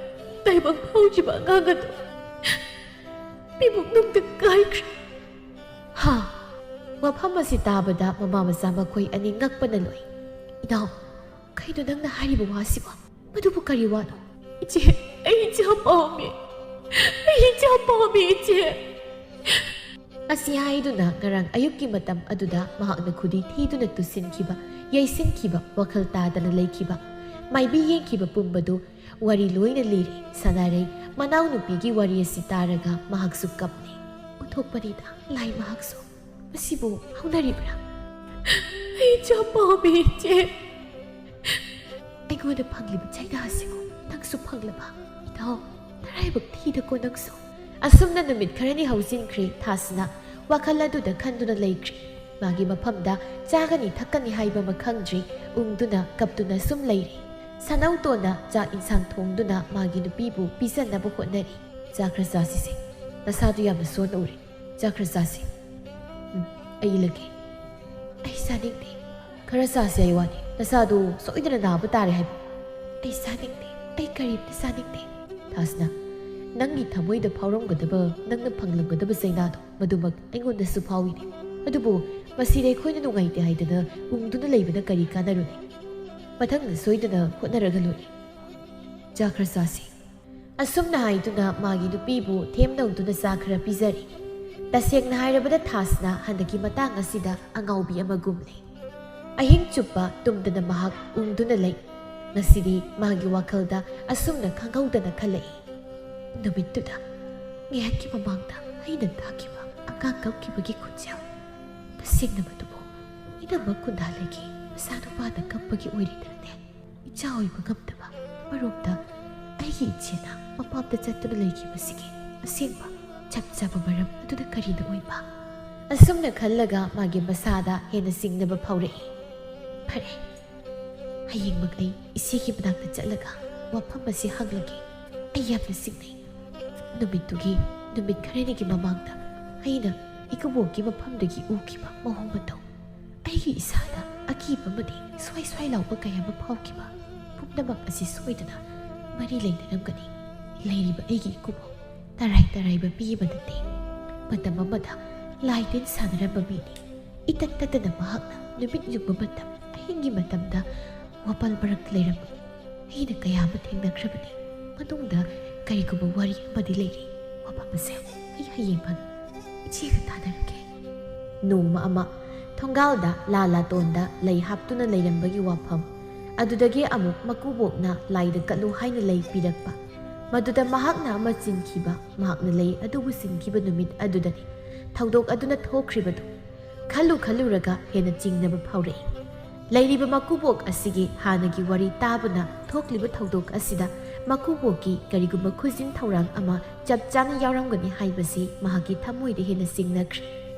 ꯇꯥꯏꯕꯪ ꯐꯥꯎꯈꯤꯕ ꯑꯉꯥꯡ ꯑꯗꯨ ꯄꯤꯕꯨꯛꯅꯨꯡꯗ ꯀꯥꯏꯈ꯭ꯔꯦ꯫" ꯍꯥ? ꯋꯥꯐꯝ ꯑꯁꯤ ꯇꯥꯕꯗ ꯃꯃꯥ ꯃꯆꯥ ꯃꯈꯣꯏ ꯑꯅꯤ ꯉꯛꯄꯅ ꯂꯣꯏ꯫ "ꯏꯅꯥꯎ, ꯀꯩꯅꯣ ꯅꯪꯅ ꯍꯥꯏꯔꯤꯕ ꯋꯥꯁꯤꯕꯣ? ꯃꯗꯨꯕꯨ ꯀꯔꯤ ꯋꯥꯅꯣ?" "ꯏꯆꯦ, ꯑꯩ ꯏꯆꯥ ꯄꯥꯝꯃꯤ꯫ ꯑꯩ ꯏꯆꯥ ꯄꯥꯝꯃꯤ, ꯏꯆꯦ꯫" ꯑꯁꯤ ꯍꯥꯏꯗꯨꯅ ꯉꯔꯥꯡ ꯑꯌꯨꯛꯀꯤ ꯃꯇꯝ ꯑꯗꯨꯗ ꯃꯍꯥꯛꯅ ꯈꯨꯗꯤ ꯊꯤꯗꯨꯅ ꯇꯨꯁꯤꯟꯈꯤꯕ, ꯌꯩꯁꯤꯟꯈꯤꯕ, ꯋꯥꯈꯜ ꯇꯥꯗꯅ ꯂꯩꯈꯤꯕ, ꯃꯥꯏꯕꯤ ꯌꯦꯡꯈꯤꯕ ꯄꯨꯝꯕꯗꯨ ꯋꯥꯔꯤ ꯂꯣꯏꯅ ꯂꯤꯔꯤ꯫ ꯁꯅꯥꯔꯩ ꯃꯅꯥꯎꯅꯨꯄꯤꯒꯤ ꯋꯥꯔꯤ ꯑꯁꯤ ꯇꯥꯔꯒ ꯃꯍꯥꯛꯁꯨ ꯀꯞꯂꯤ꯫ ꯑꯣꯟꯊꯣꯛꯄꯅꯤꯗ ꯂꯥꯏ ꯃꯍꯥꯛꯁꯨ꯫ ꯃꯁꯤꯕꯨ ꯍꯧꯅꯔꯤꯕ꯭ꯔꯥ? "ꯑꯩ ꯏꯆꯥ ꯄꯥꯝꯃꯤ, ꯏꯆꯦ꯫" ꯑꯩꯉꯣꯟꯗ ꯐꯪꯂꯤꯕ ꯆꯩꯅꯥ ꯑꯁꯤꯕꯨ ꯅꯪꯁꯨ ꯐꯪꯂꯕ? ꯏꯅꯥꯎ, ꯅꯔꯥꯏꯕꯛ ꯊꯤꯗꯀꯣ ꯅꯪꯁꯨ꯫ ꯑꯁꯨꯝꯅ ꯅꯨꯃꯤꯠ ꯈꯔꯅꯤ ꯍꯧꯖꯤꯟꯈ꯭ꯔꯦ꯫ ꯊꯥꯁꯅꯥ ꯋꯥꯈꯜ ꯑꯗꯨꯗ ꯈꯟꯗꯨꯅ ꯂꯩꯈ꯭ꯔꯦ꯫ ꯃꯥꯒꯤ ꯃꯐꯝꯗ ꯆꯥꯒꯅꯤ ꯊꯛꯀꯅꯤ ꯍꯥꯏꯕ ꯑꯃ ꯈꯪꯗ꯭ꯔꯤ, ꯎꯪꯗꯨꯅ ꯀꯞꯇꯨꯅ ꯁꯨꯝ ꯂꯩꯔꯤ꯫ ꯁꯥꯅꯧꯇꯣꯟꯅ ꯆꯥꯛ ꯏꯟꯁꯥꯡ ꯊꯣꯡꯗꯨꯅ ꯃꯥꯒꯤ ꯅꯨꯄꯤꯕꯨ ꯄꯤꯖꯅꯕ ꯍꯣꯠꯅꯔꯤ꯫ "ꯆꯥ ꯈꯔ ꯆꯥꯁꯤꯁꯦ, ꯅꯁꯥꯗꯨ ꯌꯥꯝꯅ ꯁꯣꯟꯅ ꯎꯔꯦ꯫ ꯆꯥ ꯈꯔ ꯆꯥꯁꯤ꯫" "ꯎꯝ, ꯑꯩ ꯏꯜꯂꯒꯦ꯫" "ꯑꯩ ꯆꯥꯅꯤꯡꯗꯦ꯫" "ꯈꯔ ꯆꯥꯁꯤ ꯍꯥꯏ ꯋꯥꯅꯤ, ꯅꯁꯥꯗꯨ ꯁꯣꯏꯗꯅ ꯅꯥꯕ ꯇꯥꯔꯦ ꯍꯥꯏꯕ꯫" "ꯑꯩ ꯆꯥꯅꯤꯡꯗꯦ, ꯑꯩ ꯀꯔꯤꯝꯇ ꯆꯥꯅꯤꯡꯗꯦ꯫" "ꯊꯥꯁꯅ, ꯅꯪꯒꯤ ꯊꯃꯣꯏꯗ ꯐꯥꯎꯔꯝꯒꯗꯕ, ꯅꯪꯅ ꯐꯪꯂꯝꯒꯗꯕ ꯆꯩꯅꯥꯗꯣ ꯃꯗꯨꯃꯛ ꯑꯩꯉꯣꯟꯗꯁꯨ ꯐꯥꯎꯏꯅꯦ꯫ ꯑꯗꯨꯕꯨ ꯃꯁꯤꯗ ꯑꯩꯈꯣꯏꯅ ꯅꯨꯡꯉꯥꯏꯇꯦ ꯍꯥꯏꯗꯅ ꯎꯪꯗꯨꯅ ꯂꯩꯕꯅ ꯀꯔꯤ ꯀꯥꯟꯅꯔꯨꯅꯤ? ꯃꯊꯪꯗ ꯁꯣꯏꯗꯅ ꯍꯣꯠꯅꯔꯒ ꯂꯣꯏꯔꯦ꯫ ꯆꯥ ꯈꯔ ꯆꯥꯁꯤ꯫" ꯑꯁꯨꯝꯅ ꯍꯥꯏꯗꯨꯅ ꯃꯥꯒꯤ ꯅꯨꯄꯤꯕꯨ ꯊꯦꯝꯅꯧꯗꯨꯅ ꯆꯥ ꯈꯔ ꯄꯤꯖꯔꯤ꯫ ꯇꯁꯦꯡꯅ ꯍꯥꯏꯔꯕꯗ ꯊꯥꯁꯅ ꯍꯟꯗꯛꯀꯤ ꯃꯇꯥꯡ ꯑꯁꯤꯗ ꯑꯉꯥꯎꯕꯤ ꯑꯃꯒꯨꯝꯂꯦ꯫ ꯑꯍꯤꯡ ꯆꯨꯞꯄ ꯇꯨꯝꯗꯅ ꯃꯍꯥꯛ ꯎꯪꯗꯨꯅ ꯂꯩ꯫ ꯉꯁꯤꯗꯤ ꯃꯥꯒꯤ ꯋꯥꯈꯜꯗ ꯑꯁꯨꯝꯅ ꯈꯪꯍꯧꯗꯅ ꯈꯜꯂꯛꯏ, "ꯅꯨꯃꯤꯠꯇꯨꯗ ꯉꯥꯏꯍꯥꯛꯀꯤ ꯃꯃꯥꯡꯗ ꯑꯩꯅ ꯇꯥꯈꯤꯕ ꯑꯉꯥꯡ ꯀꯞꯈꯤꯕꯒꯤ ꯈꯣꯟꯖꯦꯜ, ꯇꯁꯦꯡꯅ ꯃꯗꯨꯕꯨ ꯏꯅꯝꯃ ꯀꯨꯟꯗꯥꯂꯩꯒꯤ ꯃꯆꯥꯅꯨꯄꯥꯅ ꯀꯞꯄꯒꯤ ꯑꯣꯏꯔꯤꯗ꯭ꯔꯅꯦ? ꯏꯆꯥ ꯑꯣꯏꯕ ꯉꯝꯗꯕ ꯃꯔꯣꯝꯗ ꯑꯩꯒꯤ ꯏꯆꯦꯅ ꯃꯄꯥꯝꯗ ꯆꯠꯇꯨꯅ ꯂꯩꯈꯤꯕꯁꯤꯒꯤ ꯑꯁꯦꯡꯕ ꯆꯞ ꯆꯥꯕ ꯃꯔꯝ ꯑꯗꯨꯅ ꯀꯔꯤꯅ ꯑꯣꯏꯕ?" ꯑꯁꯨꯝꯅ ꯈꯜꯂꯒ ꯃꯥꯒꯤ ꯃꯁꯥꯗ ꯍꯦꯟꯅ ꯆꯤꯡꯅꯕ ꯐꯥꯎꯔꯛꯏ꯫ "ꯐꯔꯦ, ꯍꯌꯦꯡꯃꯛ ꯑꯩ ꯏꯆꯦꯒꯤ ꯃꯅꯥꯛꯇ ꯆꯠꯂꯒ ꯋꯥꯐꯝ ꯑꯁꯤ ꯍꯪꯂꯒꯦ꯫ ꯑꯩ ꯌꯥꯝꯅ ꯆꯤꯡꯅꯩ꯫ ꯅꯨꯃꯤꯠꯇꯨꯒꯤ ꯅꯨꯃꯤꯠ ꯈꯔꯅꯤꯒꯤ ꯃꯃꯥꯡꯗ ꯑꯩꯅ ꯏꯀꯨꯕꯣꯛꯀꯤ ꯃꯐꯝꯗꯒꯤ ꯎꯈꯤꯕ ꯃꯑꯣꯡ ꯃꯇꯧ, ꯑꯩꯒꯤ ꯏꯁꯥꯗ ꯑꯀꯤꯕ ꯑꯃꯗꯤ ꯁ꯭ꯋꯥꯏ ꯁ꯭ꯋꯥꯏ ꯂꯥꯎꯕ ꯀꯌꯥ ꯑꯃ ꯐꯥꯎꯈꯤꯕ ꯄꯨꯝꯅꯃꯛ ꯑꯁꯤ ꯁꯣꯏꯗꯅ ꯃꯔꯤ ꯂꯩꯅꯔꯝꯒꯅꯤ꯫ ꯂꯩꯔꯤꯕ ꯑꯩꯒꯤ ꯏꯀꯨꯕꯣꯛ ꯇꯔꯥꯏ ꯇꯔꯥꯏꯕ ꯃꯤ ꯑꯃ ꯅꯠꯇꯦ꯫ ꯃꯇꯝ ꯑꯃꯗ ꯂꯥꯏ ꯇꯤꯟ ꯁꯥꯟꯅꯔꯝꯕ ꯃꯤꯅꯤ꯫ ꯏꯇꯠ ꯇꯠꯇꯅ ꯃꯍꯥꯛꯅ ꯅꯨꯃꯤꯠ ꯌꯨꯡꯕ ꯃꯇꯝ, ꯑꯍꯤꯡꯒꯤ ꯃꯇꯝꯗ ꯋꯥꯄꯜ ꯃꯔꯛꯇ ꯂꯩꯔꯝꯕ ꯑꯩꯅ ꯀꯌꯥ ꯑꯃ ꯊꯦꯡꯅꯈ꯭ꯔꯕꯅꯤ꯫ ꯃꯅꯨꯡꯗ ꯀꯔꯤꯒꯨꯝꯕ ꯋꯥꯔꯤ ꯑꯃꯗꯤ ꯂꯩꯔꯤ꯫ ꯋꯥꯐꯝ ꯑꯁꯦ ꯑꯩ ꯍꯌꯦꯡ ꯐꯪꯏ ꯏꯆꯦꯒ ꯇꯥꯟꯅꯔꯒꯦ꯫" ꯅꯣꯡꯃ ꯑꯃ ꯊꯣꯡꯒꯥꯜꯗ ꯂꯥ ꯂꯥꯇꯣꯟꯗ ꯂꯩ ꯍꯥꯞꯇꯨꯅ ꯂꯩꯔꯝꯕꯒꯤ ꯋꯥꯐꯝ ꯑꯗꯨꯗꯒꯤ ꯑꯃꯨꯛ ꯃꯀꯨꯕꯣꯛꯅ ꯂꯥꯏꯗ ꯀꯠꯂꯨ ꯍꯥꯏꯅ ꯂꯩ ꯄꯤꯔꯛꯄ, ꯃꯗꯨꯗ ꯃꯍꯥꯛꯅ ꯑꯃ ꯆꯤꯟꯈꯤꯕ, ꯃꯍꯥꯛꯅ ꯂꯩ ꯑꯗꯨꯕꯨ ꯆꯤꯟꯈꯤꯕ ꯅꯨꯃꯤꯠ ꯑꯗꯨꯗꯅꯤ ꯊꯧꯗꯣꯛ ꯑꯗꯨꯅ ꯊꯣꯛꯈ꯭ꯔꯤꯕꯗꯨ꯫ ꯈꯜꯂꯨ ꯈꯜꯂꯨꯔꯒ ꯍꯦꯟꯅ ꯆꯤꯡꯅꯕ ꯐꯥꯎꯔꯛꯏ꯫ ꯂꯩꯔꯤꯕ ꯃꯀꯨꯕꯣꯛ ꯑꯁꯤꯒꯤ ꯍꯥꯟꯅꯒꯤ ꯋꯥꯔꯤ ꯇꯥꯕꯅ ꯊꯣꯛꯂꯤꯕ ꯊꯧꯗꯣꯛ ꯑꯁꯤꯗ ꯃꯀꯨꯕꯣꯛꯀꯤ ꯀꯔꯤꯒꯨꯝꯕ ꯈꯨꯖꯤꯟ ꯊꯧꯔꯥꯡ ꯑꯃ ꯆꯞ ꯆꯥꯅ ꯌꯥꯎꯔꯝꯒꯅꯤ ꯍꯥꯏꯕꯁꯤ ꯃꯍꯥꯛꯀꯤ ꯊꯃꯣꯏꯗ ꯍꯦꯟꯅ ꯆꯤꯡꯅꯈ꯭ꯔꯦ꯫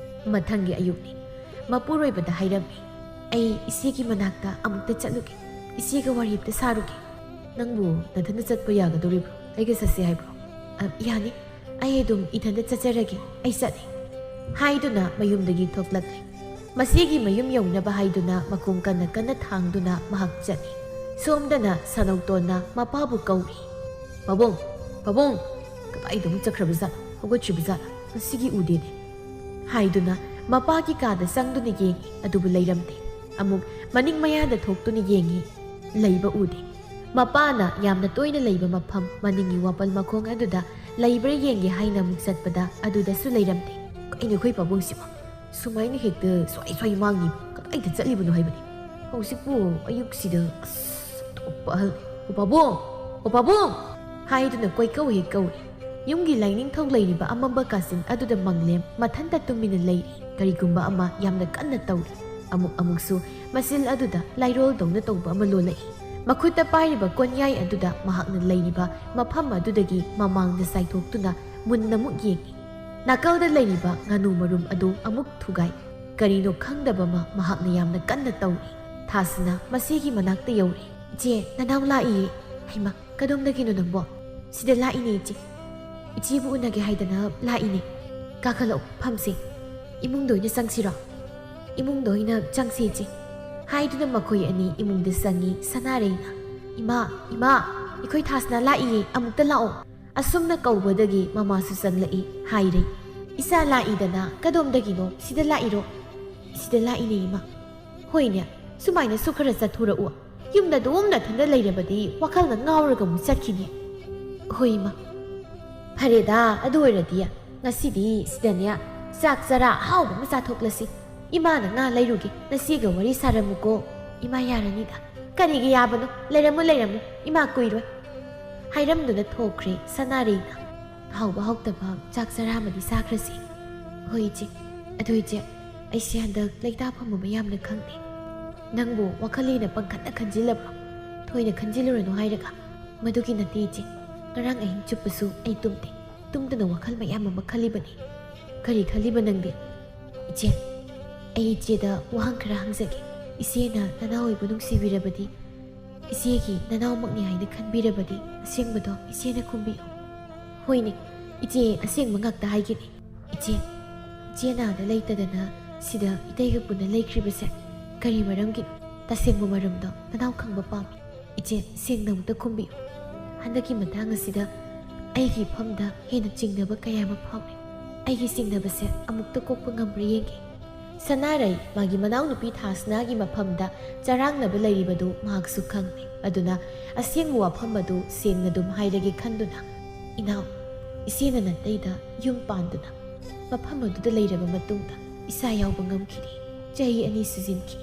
ꯃꯊꯪꯒꯤ ꯑꯌꯨꯛꯅꯤ꯫ ꯃꯄꯨꯔꯣꯏꯕꯗ ꯍꯥꯏꯔꯝꯃꯤ, "ꯑꯩ ꯏꯆꯦꯒꯤ ꯃꯅꯥꯛꯇ ꯑꯃꯨꯛꯇ ꯆꯠꯂꯨꯒꯦ, ꯏꯆꯦꯒ ꯋꯥꯔꯤ ꯑꯝꯇ ꯁꯥꯔꯨꯒꯦ꯫" "ꯅꯪꯕꯨ ꯅꯊꯟꯗ ꯆꯠꯄ ꯌꯥꯒꯗꯧꯔꯤꯕ꯭ꯔꯣ? ꯑꯩꯒ ꯆꯠꯁꯦ ꯍꯥꯏꯕ꯭ꯔꯣ?" "ꯑ, ꯌꯥꯅꯤ, ꯑꯩ ꯑꯗꯨꯝ ꯏꯊꯟꯗ ꯆꯠꯆꯔꯒꯦ, ꯑꯩ ꯆꯠꯂꯦ" ꯍꯥꯏꯗꯨꯅ ꯃꯌꯨꯝꯗꯒꯤ ꯊꯣꯛꯂꯛꯂꯦ꯫ ꯃꯁꯤꯒꯤ ꯃꯌꯨꯝ ꯌꯧꯅꯕ ꯍꯥꯏꯗꯨꯅ ꯃꯈꯣꯡ ꯀꯟꯅ ꯀꯟꯅ ꯊꯥꯡꯗꯨꯅ ꯃꯍꯥꯛ ꯆꯠꯂꯤ꯫ ꯁꯣꯝꯗꯅ ꯁꯅꯧꯇꯣꯟꯅ ꯃꯄꯥꯕꯨ ꯀꯧꯔꯤ꯫ "ꯄꯥꯕꯨꯡ, ꯄꯥꯕꯨꯡ, ꯀꯗꯥꯏꯗ ꯑꯃꯨꯛ ꯆꯠꯈ꯭ꯔꯕꯖꯥꯠꯅꯣ? ꯍꯧꯒꯠꯇ꯭ꯔꯤꯕꯖꯥꯠꯂ? ꯉꯁꯤꯒꯤ ꯎꯗꯦꯅꯦ" ꯍꯥꯏꯗꯨꯅ ꯃꯄꯥꯒꯤ ꯀꯥꯗ ꯆꯪꯗꯨꯅ ꯌꯦꯡꯉꯤ, ꯑꯗꯨꯕꯨ ꯂꯩꯔꯝꯗꯦ꯫ ꯑꯃꯨꯛ ꯃꯅꯤꯡ ꯃꯌꯥꯗ ꯊꯣꯛꯇꯨꯅ ꯌꯦꯡꯉꯤ, ꯂꯩꯕ ꯎꯗꯦ꯫ ꯃꯄꯥꯅ ꯌꯥꯝꯅ ꯇꯣꯏꯅ ꯂꯩꯕ ꯃꯐꯝ ꯃꯅꯤꯡꯒꯤ ꯋꯥꯄꯜ ꯃꯈꯣꯡ ꯑꯗꯨꯗ ꯂꯩꯕ꯭ꯔꯥ ꯌꯦꯡꯒꯦ ꯍꯥꯏꯅ ꯑꯃꯨꯛ ꯆꯠꯄꯗ ꯑꯗꯨꯗꯁꯨ ꯂꯩꯔꯝꯗꯦ꯫ "ꯀꯩꯅꯣ ꯑꯩꯈꯣꯏ ꯄꯥꯕꯨꯡꯁꯤꯕꯣ? ꯁꯨꯃꯥꯏꯅ ꯍꯦꯛꯇ ꯁ꯭ꯋꯥꯏ ꯁ꯭ꯋꯥꯏ ꯃꯥꯡꯉꯤ, ꯀꯗꯥꯏꯗ ꯆꯠꯂꯤꯕꯅꯣ ꯍꯥꯏꯕꯅꯤ? ꯍꯧꯖꯤꯛꯄꯨ ꯑꯌꯨꯛꯁꯤꯗ, ꯑꯁ, ꯑꯣꯟꯊꯣꯛꯄ ꯑꯍꯜ꯫ ꯑꯣ ꯄꯥꯕꯨꯡ! ꯑꯣ ꯄꯥꯕꯨꯡ!" ꯍꯥꯏꯗꯨꯅ ꯀꯣꯏꯀꯧ ꯍꯦꯛ ꯀꯧꯏ꯫ ꯌꯨꯝꯒꯤ ꯂꯥꯏꯅꯤꯡꯊꯧ ꯂꯩꯔꯤꯕ ꯑꯃꯝꯕ ꯀꯥꯆꯤꯟ ꯑꯗꯨꯗ ꯃꯪꯂꯦꯝ ꯃꯊꯟꯇ ꯇꯨꯃꯤꯟꯅ ꯂꯩꯔꯤ꯫ ꯀꯔꯤꯒꯨꯝꯕ ꯑꯃ ꯌꯥꯝꯅ ꯀꯟꯅ ꯇꯧꯔꯤ꯫ ꯑꯃꯨꯛ ꯑꯃꯨꯛꯁꯨ ꯃꯆꯤꯜ ꯑꯗꯨꯗ ꯂꯥꯏꯔꯣꯜꯗꯧꯅ ꯇꯧꯕ ꯑꯃ ꯂꯣꯜꯂꯛꯏ꯫ ꯃꯈꯨꯠꯇ ꯄꯥꯏꯔꯤꯕ ꯀꯣꯟꯌꯥꯏ ꯑꯗꯨꯗ ꯃꯍꯥꯛꯅ ꯂꯩꯔꯤꯕ ꯃꯐꯝ ꯑꯗꯨꯗꯒꯤ ꯃꯃꯥꯡꯗ ꯆꯥꯏꯊꯣꯛꯇꯨꯅ ꯃꯨꯟꯅ ꯑꯃꯨꯛ ꯌꯦꯡꯏ꯫ ꯅꯥꯀꯜꯗ ꯂꯩꯔꯤꯕ ꯉꯥꯅꯨ ꯃꯔꯨꯝ ꯑꯗꯨ ꯑꯃꯨꯛ ꯊꯨꯒꯥꯏ꯫ ꯀꯔꯤꯅꯣ ꯈꯪꯗꯕ ꯑꯃ ꯃꯍꯥꯛꯅ ꯌꯥꯝꯅ ꯀꯟꯅ ꯇꯧꯔꯤ꯫ ꯊꯥꯁꯤꯅ ꯃꯁꯤꯒꯤ ꯃꯅꯥꯛꯇ ꯌꯧꯔꯦ꯫ "ꯏꯆꯦ, ꯅꯅꯥꯎ ꯂꯥꯛꯏꯌꯦ꯫" "ꯍꯩꯃꯥ, ꯀꯗꯣꯝꯗꯒꯤꯅꯣ ꯅꯪꯕꯣ?" "ꯁꯤꯗ ꯂꯥꯛꯏꯅꯦ ꯏꯆꯦ꯫ ꯏꯆꯦꯕꯨ ꯎꯅꯒꯦ ꯍꯥꯏꯗꯅ ꯂꯥꯛꯏꯅꯦ꯫ ꯀꯥꯈꯠꯂꯛꯑꯣ, ꯐꯝꯁꯦ꯫ ꯏꯃꯨꯡꯗ ꯑꯣꯏꯅ ꯆꯪꯁꯤꯔꯣ?" "ꯏꯃꯨꯡꯗ ꯑꯣꯏꯅ ꯆꯪꯁꯤ ꯏꯆꯦ" ꯍꯥꯏꯗꯨꯅ ꯃꯈꯣꯏ ꯑꯅꯤ ꯏꯃꯨꯡꯗ ꯆꯪꯉꯤ ꯁꯅꯥꯔꯩꯅ꯫ "ꯏꯃꯥ, ꯏꯃꯥ, ꯑꯩꯈꯣꯏ ꯊꯥꯁꯅꯥ ꯂꯥꯛꯏꯌꯦ, ꯑꯃꯨꯛꯇ ꯂꯥꯛꯑꯣ꯫" ꯑꯁꯨꯝꯅ ꯀꯧꯕꯗꯒꯤ ꯃꯃꯥꯁꯨ ꯆꯪꯂꯛꯏ꯫ ꯍꯥꯏꯔꯦ, "ꯏꯆꯥ ꯂꯥꯛꯏꯗꯅ, ꯀꯗꯣꯝꯗꯒꯤꯅꯣ? ꯁꯤꯗ ꯂꯥꯛꯏꯔꯣ?" "ꯁꯤꯗ ꯂꯥꯛꯏꯅꯦ ꯏꯃꯥ꯫" "ꯍꯣꯏꯅꯦ, ꯁꯨꯃꯥꯏꯅꯁꯨ ꯈꯔ ꯆꯠꯊꯣꯔꯛꯎ꯫ ꯌꯨꯝꯗ ꯑꯗꯨꯝ ꯅꯊꯟꯗ ꯂꯩꯔꯕꯗꯤ ꯋꯥꯈꯜꯅ ꯉꯥꯎꯔꯒ ꯑꯃꯨꯛ ꯆꯠꯈꯤꯅꯤ꯫" "ꯍꯣꯏ ꯏꯃꯥ꯫" "ꯐꯔꯦꯗ, ꯑꯗꯨ ꯑꯣꯏꯔꯗꯤ ꯉꯁꯤꯗꯤ ꯁꯤꯗꯅꯦ ꯆꯥꯛ ꯆꯔꯥ ꯑꯍꯥꯎꯕ ꯑꯃ ꯆꯥꯊꯣꯛꯂꯁꯤ꯫ ꯏꯃꯥꯅ ꯉꯥ ꯂꯩꯔꯨꯒꯦ, ꯅꯆꯦꯒ ꯋꯥꯔꯤ ꯁꯥꯔꯝꯃꯨꯀꯣ꯫" "ꯏꯃꯥ, ꯌꯥꯔꯅꯤꯗ꯫" "ꯀꯔꯤꯒꯤ ꯌꯥꯕꯅꯣ? ꯂꯩꯔꯝꯃꯨ, ꯂꯩꯔꯝꯃꯨ, ꯏꯃꯥ ꯀꯨꯏꯔꯣꯏ꯫" ꯍꯥꯏꯔꯝꯗꯨꯅ ꯊꯣꯛꯈ꯭ꯔꯦ ꯁꯅꯥꯔꯩꯅ꯫ ꯍꯥꯎꯕ ꯍꯥꯎꯇꯕ ꯆꯥꯛ ꯆꯔꯥ ꯑꯃꯗꯤ ꯆꯥꯈ꯭ꯔꯁꯤ꯫ "ꯍꯣꯏ ꯏꯆꯦ꯫ ꯑꯗꯨ ꯏꯆꯦ, ꯑꯩꯁꯦ ꯍꯟꯗꯛ ꯂꯩꯇꯥꯐꯝ ꯑꯃ ꯌꯥꯝꯅ ꯈꯪꯗꯦ꯫ ꯅꯪꯕꯨ ꯋꯥꯈꯜ ꯍꯦꯟꯅ ꯄꯪꯈꯠꯅ ꯈꯟꯖꯤꯜꯂꯕ꯭ꯔꯣ? ꯊꯣꯏꯅ ꯈꯟꯖꯤꯜꯂꯨꯔꯅꯨ ꯍꯥꯏꯔꯒ꯫" "ꯃꯗꯨꯒꯤ ꯅꯠꯇꯦ ꯏꯆꯦ꯫ ꯉꯔꯥꯡ ꯑꯍꯤꯡ ꯆꯨꯞꯄꯁꯨ ꯑꯩ ꯇꯨꯝꯗꯦ꯫ ꯇꯨꯝꯗꯅ ꯋꯥꯈꯜ ꯃꯌꯥꯝ ꯑꯃ ꯈꯜꯂꯤꯕꯅꯤ꯫" "ꯀꯔꯤ ꯈꯜꯂꯤꯕ ꯅꯪꯗꯤ?" "ꯏꯆꯦ, ꯑꯩ ꯏꯆꯦꯗ ꯋꯥꯍꯪ ꯈꯔ ꯍꯪꯖꯒꯦ꯫ ꯏꯆꯦꯅ ꯅꯅꯥꯎ ꯑꯣꯏꯕꯨ ꯅꯨꯡꯁꯤꯕꯤꯔꯕꯗꯤ, ꯏꯆꯦꯒꯤ ꯅꯅꯥꯎꯃꯛꯅꯤ ꯍꯥꯏꯅ ꯈꯟꯕꯤꯔꯕꯗꯤ, ꯑꯁꯦꯡꯕꯗꯣ ꯏꯆꯦꯅ ꯈꯨꯝꯕꯤꯌꯨ꯫ ꯍꯣꯏꯅꯦ, ꯏꯆꯦ, ꯑꯁꯦꯡꯕ ꯉꯥꯛꯇ ꯍꯥꯏꯒꯦꯅꯦ꯫ ꯏꯆꯦ, ꯏꯆꯦ ꯅꯥꯗ ꯂꯩꯇꯗꯅ ꯁꯤꯗ ꯏꯇꯩꯒ ꯄꯨꯟꯅ ꯂꯩꯈ꯭ꯔꯤꯕꯁꯦ ꯀꯔꯤ ꯃꯔꯝꯒꯤꯅꯣ? ꯇꯁꯦꯡꯕ ꯃꯔꯝꯗꯣ ꯅꯅꯥꯎ ꯈꯪꯕ ꯄꯥꯝꯃꯤ꯫ ꯏꯆꯦ, ꯁꯦꯡꯅ ꯑꯃꯨꯛꯇ ꯈꯨꯝꯕꯤꯌꯨ꯫ ꯍꯟꯗꯛꯀꯤ ꯃꯇꯥꯡ ꯑꯁꯤꯗ ꯑꯩꯒꯤ ꯏꯐꯝꯗ ꯍꯦꯟꯅ ꯆꯤꯡꯅꯕ ꯀꯌꯥ ꯑꯃ ꯐꯥꯎꯔꯦ꯫ ꯑꯩꯒꯤ ꯆꯤꯡꯅꯕꯁꯦ ꯑꯃꯨꯛꯇ ꯀꯣꯛꯄ ꯉꯝꯕ꯭ꯔꯥ ꯌꯦꯡꯒꯦ꯫ ꯁꯅꯥꯔꯩ ꯃꯥꯒꯤ ꯃꯅꯥꯎꯅꯨꯄꯤ ꯊꯥꯁꯅꯥꯒꯤ ꯃꯐꯝꯗ ꯆꯔꯥꯡꯅꯕ ꯂꯩꯔꯤꯕꯗꯨ ꯃꯍꯥꯛꯁꯨ ꯈꯪꯂꯦ꯫ ꯑꯗꯨꯅ ꯑꯁꯦꯡꯕ ꯋꯥꯐꯝ ꯑꯗꯨ ꯁꯦꯡꯅ ꯑꯗꯨꯝ ꯍꯥꯏꯔꯒꯦ ꯈꯟꯗꯨꯅ, "ꯏꯅꯥꯎ, ꯏꯆꯦꯅ ꯅꯥꯇꯩꯗ ꯌꯨꯝ ꯄꯥꯟꯗꯨꯅ ꯃꯐꯝ ꯑꯗꯨꯗ ꯂꯩꯔꯕ ꯃꯇꯨꯡꯗ ꯏꯆꯥ ꯌꯥꯎꯕ ꯉꯝꯈꯤꯗꯦ꯫ ꯆꯍꯤ ꯑꯅꯤ ꯁꯨꯖꯤꯟꯈꯤ꯫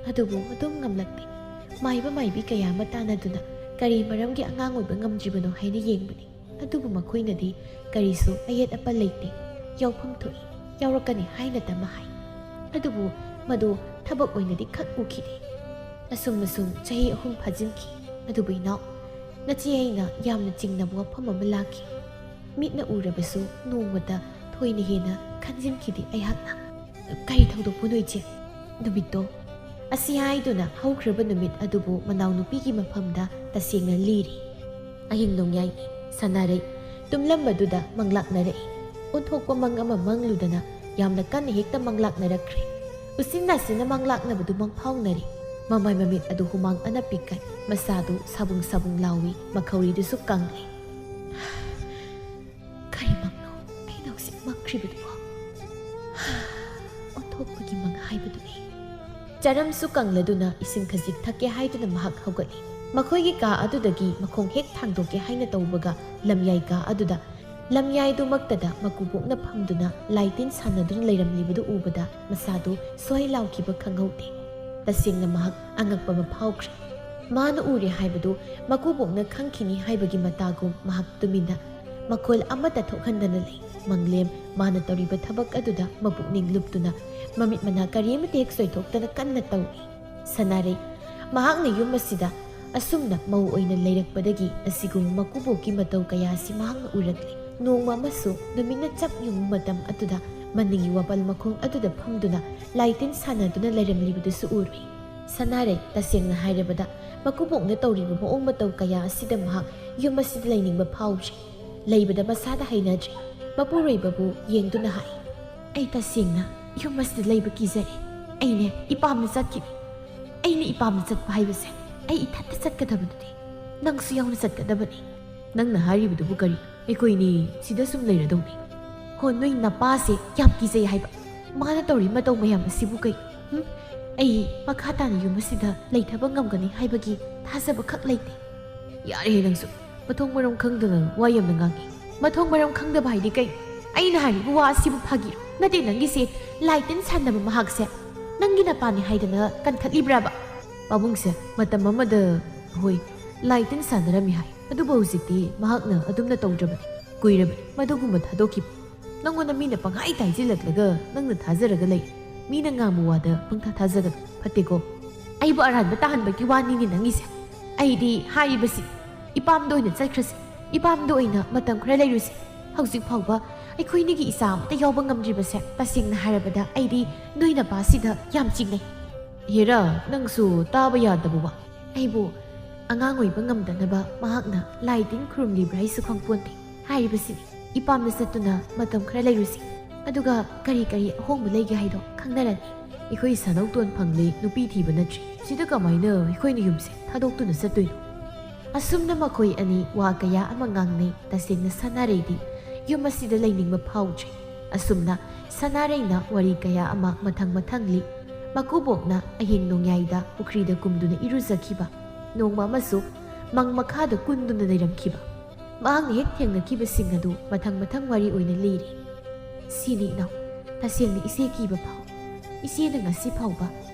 ꯑꯗꯨꯕꯨ ꯑꯗꯨꯝ ꯉꯝꯂꯛꯇꯦ꯫ ꯃꯥꯏꯕ ꯃꯥꯏꯕꯤ ꯀꯌꯥ ꯑꯃ ꯇꯥꯟꯅꯗꯨꯅ ꯀꯔꯤ ꯃꯔꯝꯒꯤ ꯑꯉꯥꯡ ꯑꯣꯏꯕ ꯉꯝꯗ꯭ꯔꯤꯕꯅꯣ ꯍꯥꯏꯅ ꯌꯦꯡꯕꯅꯤ꯫ ꯑꯗꯨꯕꯨ ꯃꯈꯣꯏꯅꯗꯤ ꯀꯔꯤꯁꯨ ꯑꯌꯦꯠ ꯑꯄꯟ ꯂꯩꯇꯦ, ꯌꯥꯎꯐꯝ ꯊꯣꯛꯏ, ꯌꯥꯎꯔꯛꯀꯅꯤ ꯍꯥꯏꯅ ꯇꯝꯃ ꯍꯥꯏ꯫ ꯑꯗꯨꯕꯨ ꯃꯗꯨ ꯊꯕꯛ ꯑꯣꯏꯅꯗꯤ ꯈꯛ ꯎꯈꯤꯗꯦ꯫ ꯑꯁꯨꯝ ꯑꯁꯨꯝ ꯆꯍꯤ ꯑꯍꯨꯝ ꯐꯥꯖꯤꯟꯈꯤ꯫ ꯑꯗꯨꯕꯨ ꯏꯅꯥꯎ, ꯅꯆꯦ ꯑꯩꯅ ꯌꯥꯝꯅ ꯆꯤꯡꯅꯕ ꯋꯥꯐꯝ ꯑꯃ ꯂꯥꯛꯈꯤ꯫ ꯃꯤꯠꯅ ꯎꯔꯕꯁꯨ ꯅꯣꯡꯃꯇ ꯊꯣꯏꯅ ꯍꯦꯟꯅ ꯈꯟꯖꯤꯟꯈꯤꯗꯦ ꯑꯩꯍꯥꯛꯅ꯫" "ꯀꯔꯤ ꯊꯧꯗꯣꯛꯄꯨꯅꯣ ꯏꯆꯦ?" "ꯅꯨꯃꯤꯠꯇꯣ" ꯑꯁꯤ ꯍꯥꯏꯗꯨꯅ ꯍꯧꯈ꯭ꯔꯕ ꯅꯨꯃꯤꯠ ꯑꯗꯨꯕꯨ ꯃꯅꯥꯎꯅꯨꯄꯤꯒꯤ ꯃꯐꯝꯗ ꯇꯁꯦꯡꯅ ꯂꯤꯔꯤ꯫ "ꯑꯍꯤꯡ ꯅꯣꯡꯌꯥꯏꯅꯤ꯫ ꯁꯅꯥꯔꯩ ꯇꯨꯝꯂꯝꯕꯗꯨꯗ ꯃꯪꯂꯥꯛꯅꯔꯛꯏ꯫ ꯑꯣꯟꯊꯣꯛꯄ ꯃꯪ ꯑꯃ ꯃꯪꯂꯨꯗꯅ ꯌꯥꯝꯅ ꯀꯟꯅ ꯍꯦꯛꯇ ꯃꯪꯂꯥꯛꯅꯔꯛꯈ꯭ꯔꯦ꯫ ꯎꯆꯤꯟ ꯅꯥꯆꯤꯟꯅ ꯃꯪꯂꯥꯛꯅꯕꯗꯨ ꯃꯪꯐꯥꯎꯅꯔꯤ꯫ ꯃꯃꯥꯏ ꯃꯃꯤꯠ ꯑꯗꯨ ꯍꯨꯃꯥꯡ ꯑꯅꯞꯄꯤ ꯀꯩ, ꯃꯁꯥꯗꯨ ꯁꯥꯕꯨꯡ ꯁꯥꯕꯨꯡ ꯂꯥꯎꯏ, ꯃꯈꯧꯔꯤꯗꯨꯁꯨ ꯀꯪꯂꯤ꯫ ꯀꯔꯤ ꯃꯪꯅꯣ ꯑꯩꯅ ꯍꯧꯖꯤꯛ ꯃꯪꯈ꯭ꯔꯤꯕꯗꯨꯕꯣ? ꯑꯣꯟꯊꯣꯛꯄꯒꯤ ꯃꯪ ꯍꯥꯏꯕꯗꯨꯅꯤ꯫" ꯆꯔꯝꯁꯨ ꯀꯪꯂꯗꯨꯅ ꯏꯁꯤꯡ ꯈꯖꯤꯛ ꯊꯛꯀꯦ ꯍꯥꯏꯗꯨꯅ ꯃꯍꯥꯛ ꯍꯧꯒꯠꯂꯤ꯫ ꯃꯈꯣꯏꯒꯤ ꯀꯥ ꯑꯗꯨꯗꯒꯤ ꯃꯈꯣꯡ ꯍꯦꯛ ꯊꯥꯡꯗꯣꯛꯀꯦ ꯍꯥꯏꯅ ꯇꯧꯕꯒ ꯂꯝꯌꯥꯏ ꯀꯥ ꯑꯗꯨꯗ, ꯂꯝꯌꯥꯏꯗꯨꯃꯛꯇꯗ ꯃꯀꯨꯕꯣꯛꯅ ꯐꯝꯗꯨꯅ ꯂꯥꯏ ꯇꯤꯟ ꯁꯥꯟꯅꯗꯨꯅ ꯂꯩꯔꯝꯂꯤꯕꯗꯨ ꯎꯕꯗ ꯃꯁꯥꯗꯨ ꯁ꯭ꯋꯥꯏ ꯂꯥꯎꯈꯤꯕ ꯈꯪꯍꯧꯗꯦ꯫ ꯇꯁꯦꯡꯅ ꯃꯍꯥꯛ ꯑꯉꯛꯄ ꯑꯃ ꯐꯥꯎꯈ꯭ꯔꯦ꯫ ꯃꯥꯅ ꯎꯔꯦ ꯍꯥꯏꯕꯗꯨ ꯃꯀꯨꯕꯣꯛꯅ ꯈꯪꯈꯤꯅꯤ ꯍꯥꯏꯕꯒꯤ ꯃꯇꯥꯒꯨꯝ ꯃꯍꯥꯛ ꯇꯨꯃꯤꯟꯅ ꯃꯈꯣꯜ ꯑꯃꯠꯇ ꯊꯣꯛꯍꯟꯗꯅ ꯂꯩ꯫ ꯃꯪꯂꯦꯝ ꯃꯥꯅ ꯇꯧꯔꯤꯕ ꯊꯕꯛ ꯑꯗꯨꯗ ꯃꯄꯨꯛꯅꯤꯡ ꯂꯨꯞꯇꯨꯅ ꯃꯃꯤꯠ ꯃꯅꯥ ꯀꯔꯤ ꯑꯃꯠꯇ ꯍꯦꯛ ꯆꯣꯏꯊꯣꯛꯇꯅ ꯀꯟꯅ ꯇꯧꯔꯤ꯫ ꯁꯅꯥꯔꯩ ꯃꯍꯥꯛꯅ ꯌꯨꯝ ꯑꯁꯤꯗ ꯑꯁꯨꯝꯅ ꯃꯧ ꯑꯣꯏꯅ ꯂꯩꯔꯛꯄꯗꯒꯤ ꯑꯁꯤꯒꯨꯝꯕ ꯃꯀꯨꯕꯣꯛꯀꯤ ꯃꯇꯧ ꯀꯌꯥ ꯑꯁꯤ ꯃꯍꯥꯛꯅ ꯎꯔꯛꯂꯤ꯫ ꯅꯣꯡꯃ ꯑꯃꯁꯨ ꯅꯨꯃꯤꯠꯅ ꯆꯞ ꯌꯨꯡꯕ ꯃꯇꯝ ꯑꯗꯨꯗ ꯃꯅꯤꯡꯒꯤ ꯋꯥꯄꯜ ꯃꯈꯣꯡ ꯑꯗꯨꯗ ꯐꯝꯗꯨꯅ ꯂꯥꯏ ꯇꯤꯟ ꯁꯥꯟꯅꯗꯨꯅ ꯂꯩꯔꯝꯂꯤꯕꯗꯨꯁꯨ ꯎꯔꯨꯏ꯫ ꯁꯅꯥꯔꯩ, ꯇꯁꯦꯡꯅ ꯍꯥꯏꯔꯕꯗ, ꯃꯀꯨꯕꯣꯛꯅ ꯇꯧꯔꯤꯕ ꯃꯑꯣꯡ ꯃꯇꯧ ꯀꯌꯥ ꯑꯁꯤꯗ ꯃꯍꯥꯛ ꯌꯨꯝ ꯑꯁꯤꯗ ꯂꯩꯅꯤꯡꯕ ꯐꯥꯎꯗ꯭ꯔꯤ꯫ ꯂꯩꯕꯗ ꯃꯁꯥꯗ ꯍꯩꯅꯗ꯭ꯔꯤ꯫ ꯃꯄꯨꯔꯣꯏꯕꯕꯨ ꯌꯦꯡꯗꯨꯅ ꯍꯥꯏ, "ꯑꯩ ꯇꯁꯦꯡꯅ ꯌꯨꯝ ꯑꯁꯤꯗ ꯂꯩꯕ ꯀꯤꯖꯔꯦ꯫ ꯑꯩꯅꯦ ꯏꯄꯥꯝꯅ ꯆꯠꯈꯤꯅꯤ꯫ ꯑꯩꯅ ꯏꯄꯥꯝꯅ ꯆꯠꯄ ꯍꯥꯏꯕꯁꯦ ꯑꯩ ꯏꯊꯟꯇ ꯆꯠꯀꯗꯕꯗꯨꯗꯤ ꯅꯪꯁꯨ ꯌꯥꯎꯅ ꯆꯠꯀꯗꯕꯅꯤ꯫" "ꯅꯪꯅ ꯍꯥꯏꯔꯤꯕꯗꯨꯕꯨ ꯀꯔꯤ? ꯑꯩꯈꯣꯏꯅꯤ ꯁꯤꯗ ꯁꯨꯝ ꯂꯩꯔꯗꯧꯅꯤ꯫" "ꯍꯣ, ꯅꯣꯏ ꯅꯄꯥꯁꯦ ꯌꯥꯝ ꯀꯤꯖꯩ ꯍꯥꯏꯕ꯫ ꯃꯥꯅ ꯇꯧꯔꯤ ꯃꯇꯧ ꯃꯌꯥꯝ ꯑꯁꯤꯕꯨ ꯀꯩ? ꯍꯨꯝ? ꯑꯩ ꯃꯈꯥ ꯇꯥꯅ ꯌꯨꯝ ꯑꯁꯤꯗ ꯂꯩꯊꯕ ꯉꯝꯒꯅꯤ ꯍꯥꯏꯕꯒꯤ ꯊꯥꯖꯕ ꯈꯛ ꯂꯩꯇꯦ꯫" "ꯌꯥꯔꯦꯍꯦ ꯅꯪꯁꯨ꯫ ꯃꯊꯣꯡ ꯃꯔꯝ ꯈꯪꯗꯅ ꯋꯥ ꯌꯥꯝꯅ ꯉꯥꯡꯉꯤ꯫" "ꯃꯊꯣꯡ ꯃꯔꯝ ꯈꯪꯗꯕ ꯍꯥꯏꯗꯤ ꯀꯩ? ꯑꯩꯅ ꯍꯥꯏꯔꯤꯕ ꯋꯥ ꯑꯁꯤꯕꯨ ꯐꯥꯒꯤꯔꯣ? ꯅꯠꯇꯦ, ꯅꯪꯒꯤꯁꯦ ꯂꯥꯏ ꯇꯤꯟ ꯁꯥꯟꯅꯕ ꯃꯍꯥꯛꯁꯦ ꯅꯪꯒꯤ ꯅꯄꯥꯅꯤ ꯍꯥꯏꯗꯅ ꯀꯟꯈꯠꯂꯤꯕ꯭ꯔꯥꯕ?" "ꯄꯥꯕꯨꯡꯁꯦ ꯃꯇꯝ ꯑꯃꯗ, ꯍꯣꯏ, ꯂꯥꯏ ꯇꯤꯟ ꯁꯥꯟꯅꯔꯝꯃꯤ ꯍꯥꯏ꯫ ꯑꯗꯨꯕꯨ ꯍꯧꯖꯤꯛꯇꯤ ꯃꯍꯥꯛꯅ ꯑꯗꯨꯝꯅ ꯇꯧꯗ꯭ꯔꯕꯅꯤ꯫ ꯀꯨꯏꯔꯕꯅꯤ ꯃꯗꯨꯒꯨꯝꯕ ꯊꯥꯗꯣꯛꯈꯤꯕ꯫ ꯅꯪꯉꯣꯟꯗ ꯃꯤꯅ ꯄꯪꯍꯥꯏ ꯇꯥꯏꯁꯤꯜꯂꯛꯂꯒ ꯅꯪꯅ ꯊꯥꯖꯔꯒ ꯂꯩ꯫ ꯃꯤꯅ ꯉꯥꯡꯕ ꯋꯥꯗ ꯄꯪꯊꯥ ꯊꯥꯖꯒꯅꯨ꯫ ꯐꯠꯇꯦꯀꯣ?" "ꯑꯩꯕꯨ ꯑꯔꯥꯟꯕ ꯇꯥꯍꯟꯕꯒꯤ ꯋꯥꯅꯤꯅꯦ ꯅꯪꯒꯤꯁꯦ꯫ ꯑꯩꯗꯤ ꯍꯥꯏꯔꯤꯕꯁꯤ, ꯏꯄꯥꯝꯗ ꯑꯣꯏꯅ ꯆꯠꯈ꯭ꯔꯁꯤ꯫ ꯏꯄꯥꯝꯗ ꯑꯣꯏꯅ ꯃꯇꯝ ꯈꯔ ꯂꯩꯔꯨꯁꯤ꯫ ꯍꯧꯖꯤꯛ ꯐꯥꯎꯕ ꯑꯩꯈꯣꯏꯅꯤꯒꯤ ꯏꯆꯥ ꯑꯃꯠꯇ ꯌꯥꯎꯕ ꯉꯝꯗ꯭ꯔꯤꯕꯁꯦ ꯇꯁꯦꯡꯅ ꯍꯥꯏꯔꯕꯗ ꯑꯩꯗꯤ ꯅꯣꯏ ꯅꯄꯥꯁꯤꯗ ꯌꯥꯝ ꯆꯤꯡꯅꯩ꯫" "ꯍꯦꯔꯥ, ꯅꯪꯁꯨ ꯇꯥꯕ ꯌꯥꯗꯕ ꯋꯥ꯫" "ꯑꯩꯕꯨ ꯑꯉꯥꯡ ꯑꯣꯏꯕ ꯉꯝꯗꯅꯕ ꯃꯍꯥꯛꯅ ꯂꯥꯏ ꯇꯤꯟ ꯈꯨꯔꯨꯝꯂꯤꯕ꯭ꯔꯥ ꯍꯥꯏꯁꯨ ꯈꯪꯄꯣꯟꯇꯦ꯫ ꯍꯥꯏꯔꯤꯕꯁꯤꯅꯤ, ꯏꯄꯥꯝꯗ ꯆꯠꯇꯨꯅ ꯃꯇꯝ ꯈꯔ ꯂꯩꯔꯨꯁꯤ꯫ ꯑꯗꯨꯒ ꯀꯔꯤ ꯀꯔꯤ ꯑꯍꯣꯡꯕ ꯂꯩꯒꯦ ꯍꯥꯏꯗꯣ ꯈꯪꯅꯔꯅꯤ꯫" "ꯑꯩꯈꯣꯏ ꯁꯥꯟꯅꯧꯇꯣꯟ ꯐꯪꯂꯦ ꯅꯨꯄꯤ ꯊꯤꯕ ꯅꯠꯇ꯭ꯔꯤ꯫ ꯁꯤꯗ ꯀꯃꯥꯏꯅ ꯑꯩꯈꯣꯏꯅ ꯌꯨꯝꯁꯦ ꯊꯥꯗꯣꯛꯇꯨꯅ ꯆꯠꯇꯣꯏꯅꯣ?" ꯑꯁꯨꯝꯅ ꯃꯈꯣꯏ ꯑꯅꯤ ꯋꯥ ꯀꯌꯥ ꯑꯃ ꯉꯥꯡꯅꯩ꯫ ꯇꯁꯦꯡꯅ ꯁꯅꯥꯔꯩꯗꯤ ꯌꯨꯝ ꯑꯁꯤꯗ ꯂꯩꯅꯤꯡꯕ ꯐꯥꯎꯗ꯭ꯔꯦ꯫ ꯑꯁꯨꯝꯅ ꯁꯅꯥꯔꯩꯅ ꯋꯥꯔꯤ ꯀꯌꯥ ꯑꯃ ꯃꯊꯪ ꯃꯊꯪ ꯂꯤ꯫ ꯃꯀꯨꯕꯣꯛꯅ ꯑꯍꯤꯡ ꯅꯣꯡꯌꯥꯏꯗ ꯄꯨꯈ꯭ꯔꯤꯗ ꯀꯨꯝꯗꯨꯅ ꯏꯔꯨꯖꯈꯤꯕ, ꯅꯣꯡꯃ ꯑꯃꯁꯨ ꯃꯪ ꯃꯈꯥꯗ ꯀꯨꯟꯗꯨꯅ ꯂꯩꯔꯝꯈꯤꯕ, ꯃꯍꯥꯛꯅ ꯍꯦꯛ ꯊꯦꯡꯅꯈꯤꯕꯁꯤꯡ ꯑꯗꯨ ꯃꯊꯪ ꯃꯊꯪ ꯋꯥꯔꯤ ꯑꯣꯏꯅ ꯂꯤꯔꯤ꯫ "ꯁꯤꯅꯤ ꯏꯅꯥꯎ, ꯇꯁꯦꯡꯅ ꯏꯆꯦ ꯀꯤꯕ ꯐꯥꯎ꯫ ꯏꯆꯦꯅ ꯉꯁꯤ ꯐꯥꯎꯕ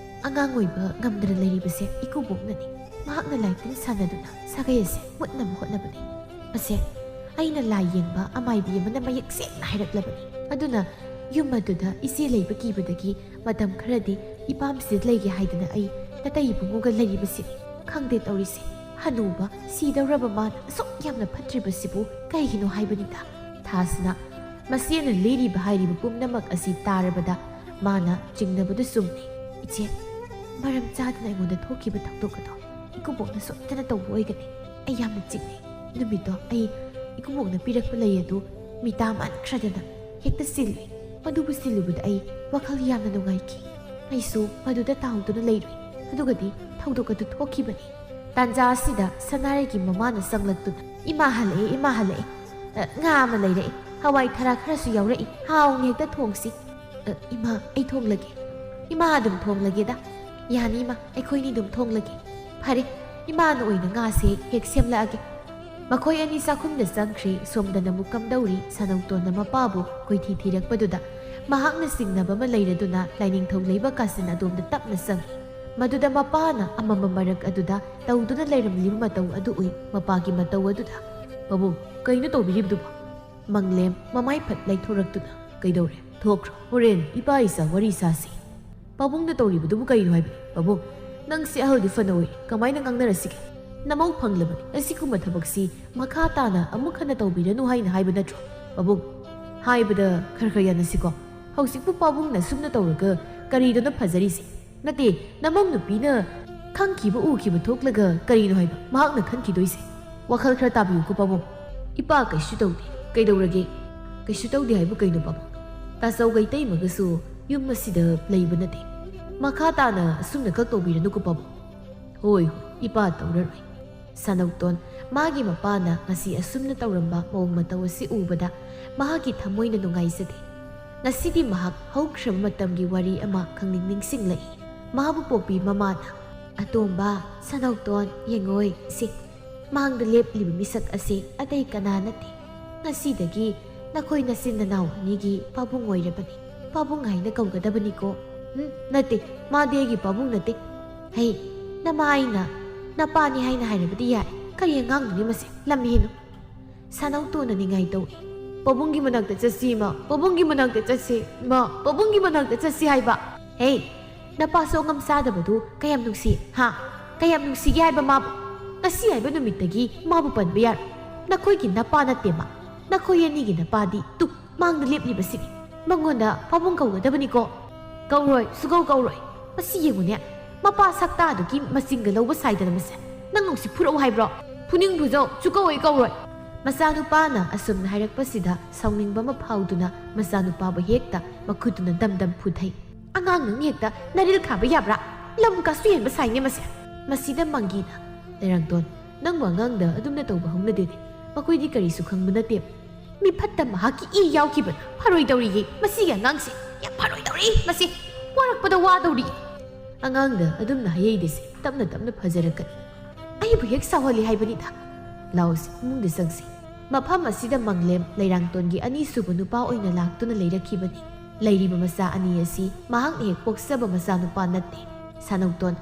ꯑꯉꯥꯡ ꯑꯣꯏꯕ ꯉꯝꯗꯅ ꯂꯩꯔꯤꯕꯁꯦ ꯏꯀꯨꯕꯣꯛꯅꯅꯤ꯫ ꯃꯍꯥꯛꯅ ꯂꯥꯏ ꯇꯤꯟ ꯁꯥꯟꯅꯗꯨꯅ ꯁꯥꯒꯩ ꯑꯁꯦ ꯃꯨꯠꯅꯕ ꯍꯣꯠꯅꯕꯅꯤ꯫ ꯃꯁꯦ ꯑꯩꯅ ꯂꯥꯏ ꯌꯦꯡꯕ ꯑꯃꯥꯏꯕꯤ ꯑꯃꯅ ꯃꯌꯦꯛ ꯁꯦꯡꯅ ꯍꯥꯏꯔꯛꯂꯕꯅꯤ꯫ ꯑꯗꯨꯅ ꯌꯨꯝ ꯑꯗꯨꯗ ꯏꯆꯦ ꯂꯩꯕ ꯀꯤꯕꯗꯒꯤ ꯃꯇꯝ ꯈꯔꯗꯤ ꯏꯄꯥꯝꯁꯤꯗ ꯂꯩꯒꯦ ꯍꯥꯏꯗꯅ ꯑꯩ ꯇꯇꯩ ꯏꯕꯨꯡꯉꯣꯒ ꯂꯩꯔꯤꯕꯁꯤꯅꯤ꯫ ꯈꯪꯗꯦ ꯇꯧꯔꯤꯁꯦ, ꯍꯅꯨꯕ ꯁꯤꯗꯧꯔꯕ ꯃꯥꯅ ꯑꯁꯨꯛ ꯌꯥꯝꯅ ꯐꯠꯇ꯭ꯔꯤꯕꯁꯤꯕꯨ ꯀꯩꯒꯤꯅꯣ ꯍꯥꯏꯕꯅꯤꯗ꯫" ꯊꯥꯁꯤꯅ ꯃꯁꯤ ꯑꯩꯅ ꯂꯤꯔꯤꯕ ꯍꯥꯏꯔꯤꯕ ꯄꯨꯝꯅꯃꯛ ꯑꯁꯤ ꯇꯥꯔꯕꯗ ꯃꯥꯅ ꯆꯤꯡꯅꯕꯗꯨ ꯆꯨꯝꯃꯤ꯫ "ꯏꯆꯦ, ꯃꯔꯝ ꯆꯥꯗꯅ ꯑꯩꯉꯣꯟꯗ ꯊꯣꯛꯈꯤꯕ ꯊꯧꯗꯣꯛ ꯑꯗꯣ ꯏꯀꯨꯕꯣꯛꯅ ꯁꯣꯏꯗꯅ ꯇꯧꯕ ꯑꯣꯏꯒꯅꯤ꯫ ꯑꯩ ꯌꯥꯝꯅ ꯆꯤꯡꯅꯩ꯫ ꯅꯨꯃꯤꯠꯇꯣ ꯑꯩ ꯏꯀꯨꯕꯣꯛꯅ ꯄꯤꯔꯛꯄ ꯂꯩ ꯑꯗꯨ ꯃꯤꯇꯥ ꯃꯥꯟꯈ꯭ꯔꯗꯅ ꯍꯦꯛꯇ ꯁꯤꯜꯂꯨꯏ꯫ ꯃꯗꯨꯕꯨ ꯁꯤꯜꯂꯨꯕꯗ ꯑꯩ ꯋꯥꯈꯜ ꯌꯥꯝꯅ ꯅꯨꯡꯉꯥꯏꯈꯤ꯫ ꯑꯩꯁꯨ ꯃꯗꯨꯗ ꯇꯥꯎꯗꯨꯅ ꯂꯩꯔꯨꯏ꯫ ꯑꯗꯨꯒꯗꯤ ꯊꯧꯗꯣꯛ ꯑꯗꯨ ꯊꯣꯛꯈꯤꯕꯅꯤ꯫ ꯇꯥꯟꯖꯥ ꯑꯁꯤꯗ ꯁꯅꯥꯔꯩꯒꯤ ꯃꯃꯥꯅ ꯆꯪꯂꯛꯇꯨꯅ, "ꯏꯃꯥ ꯍꯜꯂꯛꯑꯦ, ꯏꯃꯥ ꯍꯜꯂꯛꯑꯦ꯫ ꯑ, ꯉꯥ ꯑꯃ ꯂꯩꯔꯛꯑꯦ꯫ ꯍꯋꯥꯏ ꯊꯔꯥꯛ ꯈꯔꯁꯨ ꯌꯥꯎꯔꯛꯏ꯫ ꯍꯥꯎꯅ ꯍꯦꯛꯇ ꯊꯣꯡꯁꯤ꯫" "ꯑ, ꯏꯃꯥ, ꯑꯩ ꯊꯣꯡꯂꯒꯦ꯫" "ꯏꯃꯥ ꯑꯗꯨꯝ ꯊꯣꯡꯂꯒꯦꯗ꯫ ꯌꯥꯅꯤ ꯏꯃꯥ, ꯑꯩꯈꯣꯏꯅꯤ ꯑꯗꯨꯝ ꯊꯣꯡꯂꯒꯦ꯫" "ꯐꯔꯦ, ꯏꯃꯥꯅ ꯑꯣꯏꯅ ꯉꯥꯁꯦ ꯍꯦꯛ ꯁꯦꯝꯂꯛꯑꯒꯦ꯫" ꯃꯈꯣꯏ ꯑꯅꯤ ꯆꯥꯛꯈꯨꯝꯗ ꯆꯪꯈ꯭ꯔꯦ꯫ ꯁꯣꯝꯗꯅ ꯑꯃꯨꯛ ꯀꯝꯗꯧꯔꯤ? ꯁꯅꯧꯇꯣꯟꯅ ꯃꯄꯥꯕꯨ ꯀꯣꯏꯊꯤ ꯊꯤꯔꯛꯄꯗꯨꯗ ꯃꯍꯥꯛꯅ ꯆꯤꯡꯅꯕ ꯑꯃ ꯂꯩꯔꯗꯨꯅ ꯂꯥꯏꯅꯤꯡꯊꯧ ꯂꯩꯕ ꯀꯥꯆꯤꯟ ꯑꯗꯣꯝꯗ ꯇꯞꯅ ꯆꯪꯏ꯫ ꯃꯗꯨꯗ ꯃꯄꯥꯅ ꯑꯃꯝꯕ ꯃꯔꯛ ꯑꯗꯨꯗ ꯇꯧꯗꯨꯅ ꯂꯩꯔꯝꯂꯤꯕ ꯃꯇꯧ ꯑꯗꯨ ꯎꯏ꯫ ꯃꯄꯥꯒꯤ ꯃꯇꯧ ꯑꯗꯨꯗ, "ꯄꯥꯕꯨꯡ, ꯀꯩꯅꯣ ꯇꯧꯕꯤꯔꯤꯕꯗꯨꯕꯣ?" ꯃꯪꯂꯦꯝ ꯃꯃꯥꯏ ꯐꯠ ꯂꯩꯊꯣꯔꯛꯇꯨꯅ, "ꯀꯩꯗꯧꯔꯦ? ꯊꯣꯛꯈ꯭ꯔꯣ꯫ ꯍꯣꯔꯦꯟ ꯏꯄꯥ ꯏꯆꯥ ꯋꯥꯔꯤ ꯁꯥꯁꯤ꯫" "ꯄꯥꯕꯨꯡꯅ ꯇꯧꯔꯤꯕꯗꯨꯕꯨ ꯀꯩꯅꯣ ꯍꯥꯏꯕꯅꯤ? ꯄꯥꯕꯨꯡ, ꯅꯪꯁꯦ ꯑꯍꯜꯗꯤ ꯐꯅ ꯑꯣꯏ꯫ ꯀꯃꯥꯏꯅ ꯉꯥꯡꯅꯔꯁꯤꯒꯦ? ꯅꯃꯧ ꯐꯪꯂꯕꯅꯤ꯫ ꯑꯁꯤꯒꯨꯝꯕ ꯊꯕꯛꯁꯤ ꯃꯈꯥ ꯇꯥꯅ ꯑꯃꯨꯛ ꯍꯟꯅ ꯇꯧꯕꯤꯔꯅꯨ ꯍꯥꯏꯅ ꯍꯥꯏꯕ ꯅꯠꯇ꯭ꯔꯣ? ꯄꯥꯕꯨꯡ, ꯍꯥꯏꯕꯗ ꯈꯔ ꯈꯔ ꯌꯥꯅꯁꯤꯀꯣ꯫ ꯍꯧꯖꯤꯛꯄꯨ ꯄꯥꯕꯨꯡꯅ ꯑꯁꯨꯝꯅ ꯇꯧꯔꯒ ꯀꯔꯤꯗꯅꯣ ꯐꯖꯔꯤꯁꯦ? ꯅꯠꯇꯦ, ꯅꯃꯧ ꯅꯨꯄꯤꯅ ꯈꯪꯈꯤꯕ ꯎꯈꯤꯕ ꯊꯣꯛꯂꯒ ꯀꯔꯤꯅꯣ ꯍꯥꯏꯕ ꯃꯍꯥꯛꯅ ꯈꯟꯈꯤꯗꯣꯏꯁꯦ? ꯋꯥꯈꯜ ꯈꯔ ꯇꯥꯕꯤꯌꯨꯀꯣ ꯄꯥꯕꯨꯡ꯫" "ꯏꯄꯥ, ꯀꯩꯁꯨ ꯇꯧꯗꯦ꯫ ꯀꯩꯗꯧꯔꯒꯦ?" "ꯀꯩꯁꯨ ꯇꯧꯗꯦ ꯍꯥꯏꯕꯨ ꯀꯩꯅꯣ ꯄꯥꯕꯨꯡ? ꯇꯥꯆꯧ ꯀꯩꯇꯩꯃꯒꯁꯨ ꯌꯨꯝ ꯑꯁꯤꯗ ꯂꯩꯕ ꯅꯠꯇꯦ꯫ ꯃꯈꯥ ꯇꯥꯅ ꯑꯁꯨꯝꯅ ꯈꯛ ꯇꯧꯕꯤꯔꯅꯨꯀꯣ ꯄꯥꯕꯨꯡ꯫" "ꯍꯣꯏ, ꯍꯣꯏ, ꯏꯄꯥ ꯇꯧꯔꯔꯣꯏ꯫" ꯁꯅꯧꯇꯣꯟ, ꯃꯥꯒꯤ ꯃꯄꯥꯅ ꯉꯁꯤ ꯑꯁꯨꯝꯅ ꯇꯧꯔꯝꯕ ꯃꯑꯣꯡ ꯃꯇꯧ ꯑꯁꯤ ꯎꯕꯗ ꯃꯍꯥꯛꯀꯤ ꯊꯃꯣꯏꯅ ꯅꯨꯡꯉꯥꯏꯖꯗꯦ꯫ ꯉꯁꯤꯗꯤ ꯃꯍꯥꯛ ꯍꯧꯈ꯭ꯔꯕ ꯃꯇꯝꯒꯤ ꯋꯥꯔꯤ ꯑꯃ ꯈꯪꯅꯤꯡ ꯅꯤꯡꯁꯤꯡꯂꯛꯏ꯫ ꯃꯥꯕꯨ ꯄꯣꯛꯄꯤ ꯃꯃꯥꯅ, "ꯑꯇꯣꯝꯕ, ꯁꯅꯧꯇꯣꯟ, ꯌꯦꯡꯉꯣꯏ ꯁꯤ꯫ ꯃꯥꯡꯗ ꯂꯦꯞꯂꯤꯕ ꯃꯤꯁꯛ ꯑꯁꯤ ꯑꯇꯩ ꯀꯅꯥ ꯅꯠꯇꯦ꯫ ꯉꯁꯤꯗꯒꯤ ꯅꯈꯣꯏ ꯅꯆꯤꯟ ꯅꯅꯥꯎ ꯑꯅꯤꯒꯤ ꯄꯥꯕꯨꯡ ꯑꯣꯏꯔꯕꯅꯤ꯫ ꯄꯥꯕꯨꯡ ꯍꯥꯏꯅ ꯀꯧꯒꯗꯕꯅꯤꯀꯣ꯫" "ꯎꯝ, ꯅꯠꯇꯦ, ꯃꯥꯗꯤ ꯑꯩꯒꯤ ꯄꯥꯕꯨꯡ ꯅꯠꯇꯦ꯫ ꯍꯩ, ꯅꯃꯥ ꯑꯩꯅ ꯅꯄꯥꯅꯤ ꯍꯥꯏꯅ ꯍꯥꯏꯔꯕꯗꯤ ꯌꯥꯏ꯫ ꯀꯔꯤ ꯑꯉꯥꯡꯅꯣꯅꯦ ꯃꯁꯤ? ꯂꯝ ꯍꯦꯟꯅꯨ꯫" ꯁꯅꯧꯇꯣꯟꯅ ꯅꯤꯡꯉꯥꯏ ꯇꯧꯏ꯫ "ꯄꯥꯕꯨꯡꯒꯤ ꯃꯅꯥꯛꯇ ꯆꯠꯁꯤ, ꯏꯃꯥ꯫ ꯄꯥꯕꯨꯡꯒꯤ ꯃꯅꯥꯛꯇ ꯆꯠꯁꯤ, ꯏꯃꯥ꯫ ꯄꯥꯕꯨꯡꯒꯤ ꯃꯅꯥꯛꯇ ꯆꯠꯁꯤ ꯍꯥꯏꯕ꯫" "ꯍꯦ, ꯅꯄꯥ ꯁꯣꯛꯉꯝ ꯆꯥꯗꯕꯗꯨ ꯀꯌꯥꯝ ꯅꯨꯡꯁꯤ, ꯍꯥ? ꯀꯌꯥꯝ ꯅꯨꯡꯁꯤꯒꯦ ꯍꯥꯏꯕ ꯃꯥꯕꯨ? ꯉꯁꯤ ꯍꯥꯏꯕ ꯅꯨꯃꯤꯠꯇꯒꯤ ꯃꯥꯕꯨ ꯄꯟꯕ ꯌꯥꯔꯣꯏ꯫ ꯅꯈꯣꯏꯒꯤ ꯅꯄꯥ ꯅꯠꯇꯦ ꯃꯥ꯫ ꯅꯈꯣꯏ ꯑꯅꯤꯒꯤ ꯅꯄꯥꯗꯤ ꯇꯨ, ꯃꯥꯡꯗ ꯂꯦꯞꯂꯤꯕꯁꯤꯗꯤ꯫ ꯃꯉꯣꯟꯗ ꯄꯥꯕꯨꯡ ꯀꯧꯒꯗꯕꯅꯤꯀꯣ꯫ ꯀꯧꯔꯣꯏ, ꯁꯨꯀꯧ ꯀꯧꯔꯣꯏ꯫ ꯃꯁꯤ ꯌꯦꯡꯉꯨꯅꯦ, ꯃꯄꯥ ꯁꯛꯇꯥꯗꯨꯒꯤ ꯃꯆꯤꯡꯒ ꯂꯧꯕ ꯁꯥꯏꯗꯅ ꯃꯁꯦ꯫ ꯅꯪ ꯅꯨꯡꯁꯤ ꯐꯨꯔꯛꯎ ꯍꯥꯏꯕ꯭ꯔꯣ? ꯐꯨꯅꯤꯡ ꯐꯨꯖꯧ, ꯁꯨꯀꯧ ꯑꯩ ꯀꯧꯔꯣꯏ꯫ ꯃꯆꯥꯅꯨꯄꯥꯅ ꯑꯁꯨꯝꯅ ꯍꯥꯏꯔꯛꯄꯁꯤꯗ ꯁꯥꯎꯅꯤꯡꯕ ꯑꯃ ꯐꯥꯎꯗꯨꯅ ꯃꯆꯥꯅꯨꯄꯥꯕꯨ ꯍꯦꯛꯇ ꯃꯈꯨꯠꯇꯨꯅ ꯗꯝ ꯗꯝ ꯐꯨꯊꯩ꯫ "ꯑꯉꯥꯡ ꯅꯪ ꯍꯦꯛꯇ ꯅꯔꯤꯜ ꯈꯥꯕ ꯌꯥꯕ꯭ꯔꯥ? ꯂꯝ ꯀꯥꯁꯨ ꯍꯦꯟꯕ ꯁꯥꯏꯅꯦ ꯃꯁꯦ!" ꯃꯁꯤꯗ ꯃꯪꯒꯤꯅ, "ꯂꯩꯔꯥꯡꯇꯣꯟ, ꯅꯪꯕꯨ ꯑꯉꯥꯡꯗ ꯑꯗꯨꯝꯅ ꯇꯧꯕ ꯍꯧꯅꯗꯦꯅꯦ꯫ ꯃꯈꯣꯏꯗꯤ ꯀꯔꯤꯁꯨ ꯈꯪꯕ ꯅꯠꯇꯦ꯫ ꯃꯤ ꯐꯠꯇ ꯃꯍꯥꯛꯀꯤ ꯏ ꯌꯥꯎꯈꯤꯕꯅ ꯐꯔꯣꯏꯗꯧꯔꯤꯌꯦ꯫ ꯃꯁꯤꯒꯤ ꯑꯉꯥꯡꯁꯦ ꯌꯥꯝ ꯐꯔꯣꯏꯗꯧꯔꯤ꯫ ꯃꯁꯤ ꯋꯥꯔꯛꯄꯗ ꯋꯥꯗꯧꯔꯤ꯫ ꯑꯉꯥꯡꯗ ꯑꯗꯨꯝꯅ ꯍꯌꯩꯗꯁꯦ ꯇꯞꯅ ꯇꯞꯅ ꯐꯖꯔꯛꯀꯅꯤ꯫ ꯑꯩꯕꯨ ꯍꯦꯛ ꯁꯥꯎꯍꯜꯂꯤ ꯍꯥꯏꯕꯅꯤꯗ꯫ ꯂꯥꯎꯁꯤ, ꯏꯃꯨꯡꯗ ꯆꯪꯁꯤ꯫" ꯃꯐꯝ ꯑꯁꯤꯗ ꯃꯪꯂꯦꯝ ꯂꯩꯔꯥꯡꯇꯣꯟꯒꯤ ꯑꯅꯤꯁꯨꯕ ꯅꯨꯄꯥ ꯑꯣꯏꯅ ꯂꯥꯛꯇꯨꯅ ꯂꯩꯔꯛꯈꯤꯕꯅꯤ꯫ ꯂꯩꯔꯤꯕ ꯃꯆꯥ ꯑꯅꯤ ꯑꯁꯤ ꯃꯍꯥꯛꯅ ꯍꯦꯛ ꯄꯣꯛꯆꯕ ꯃꯆꯥꯅꯨꯄꯥ ꯅꯠꯇꯦ꯫ ꯁꯥꯅꯧꯇꯣꯟ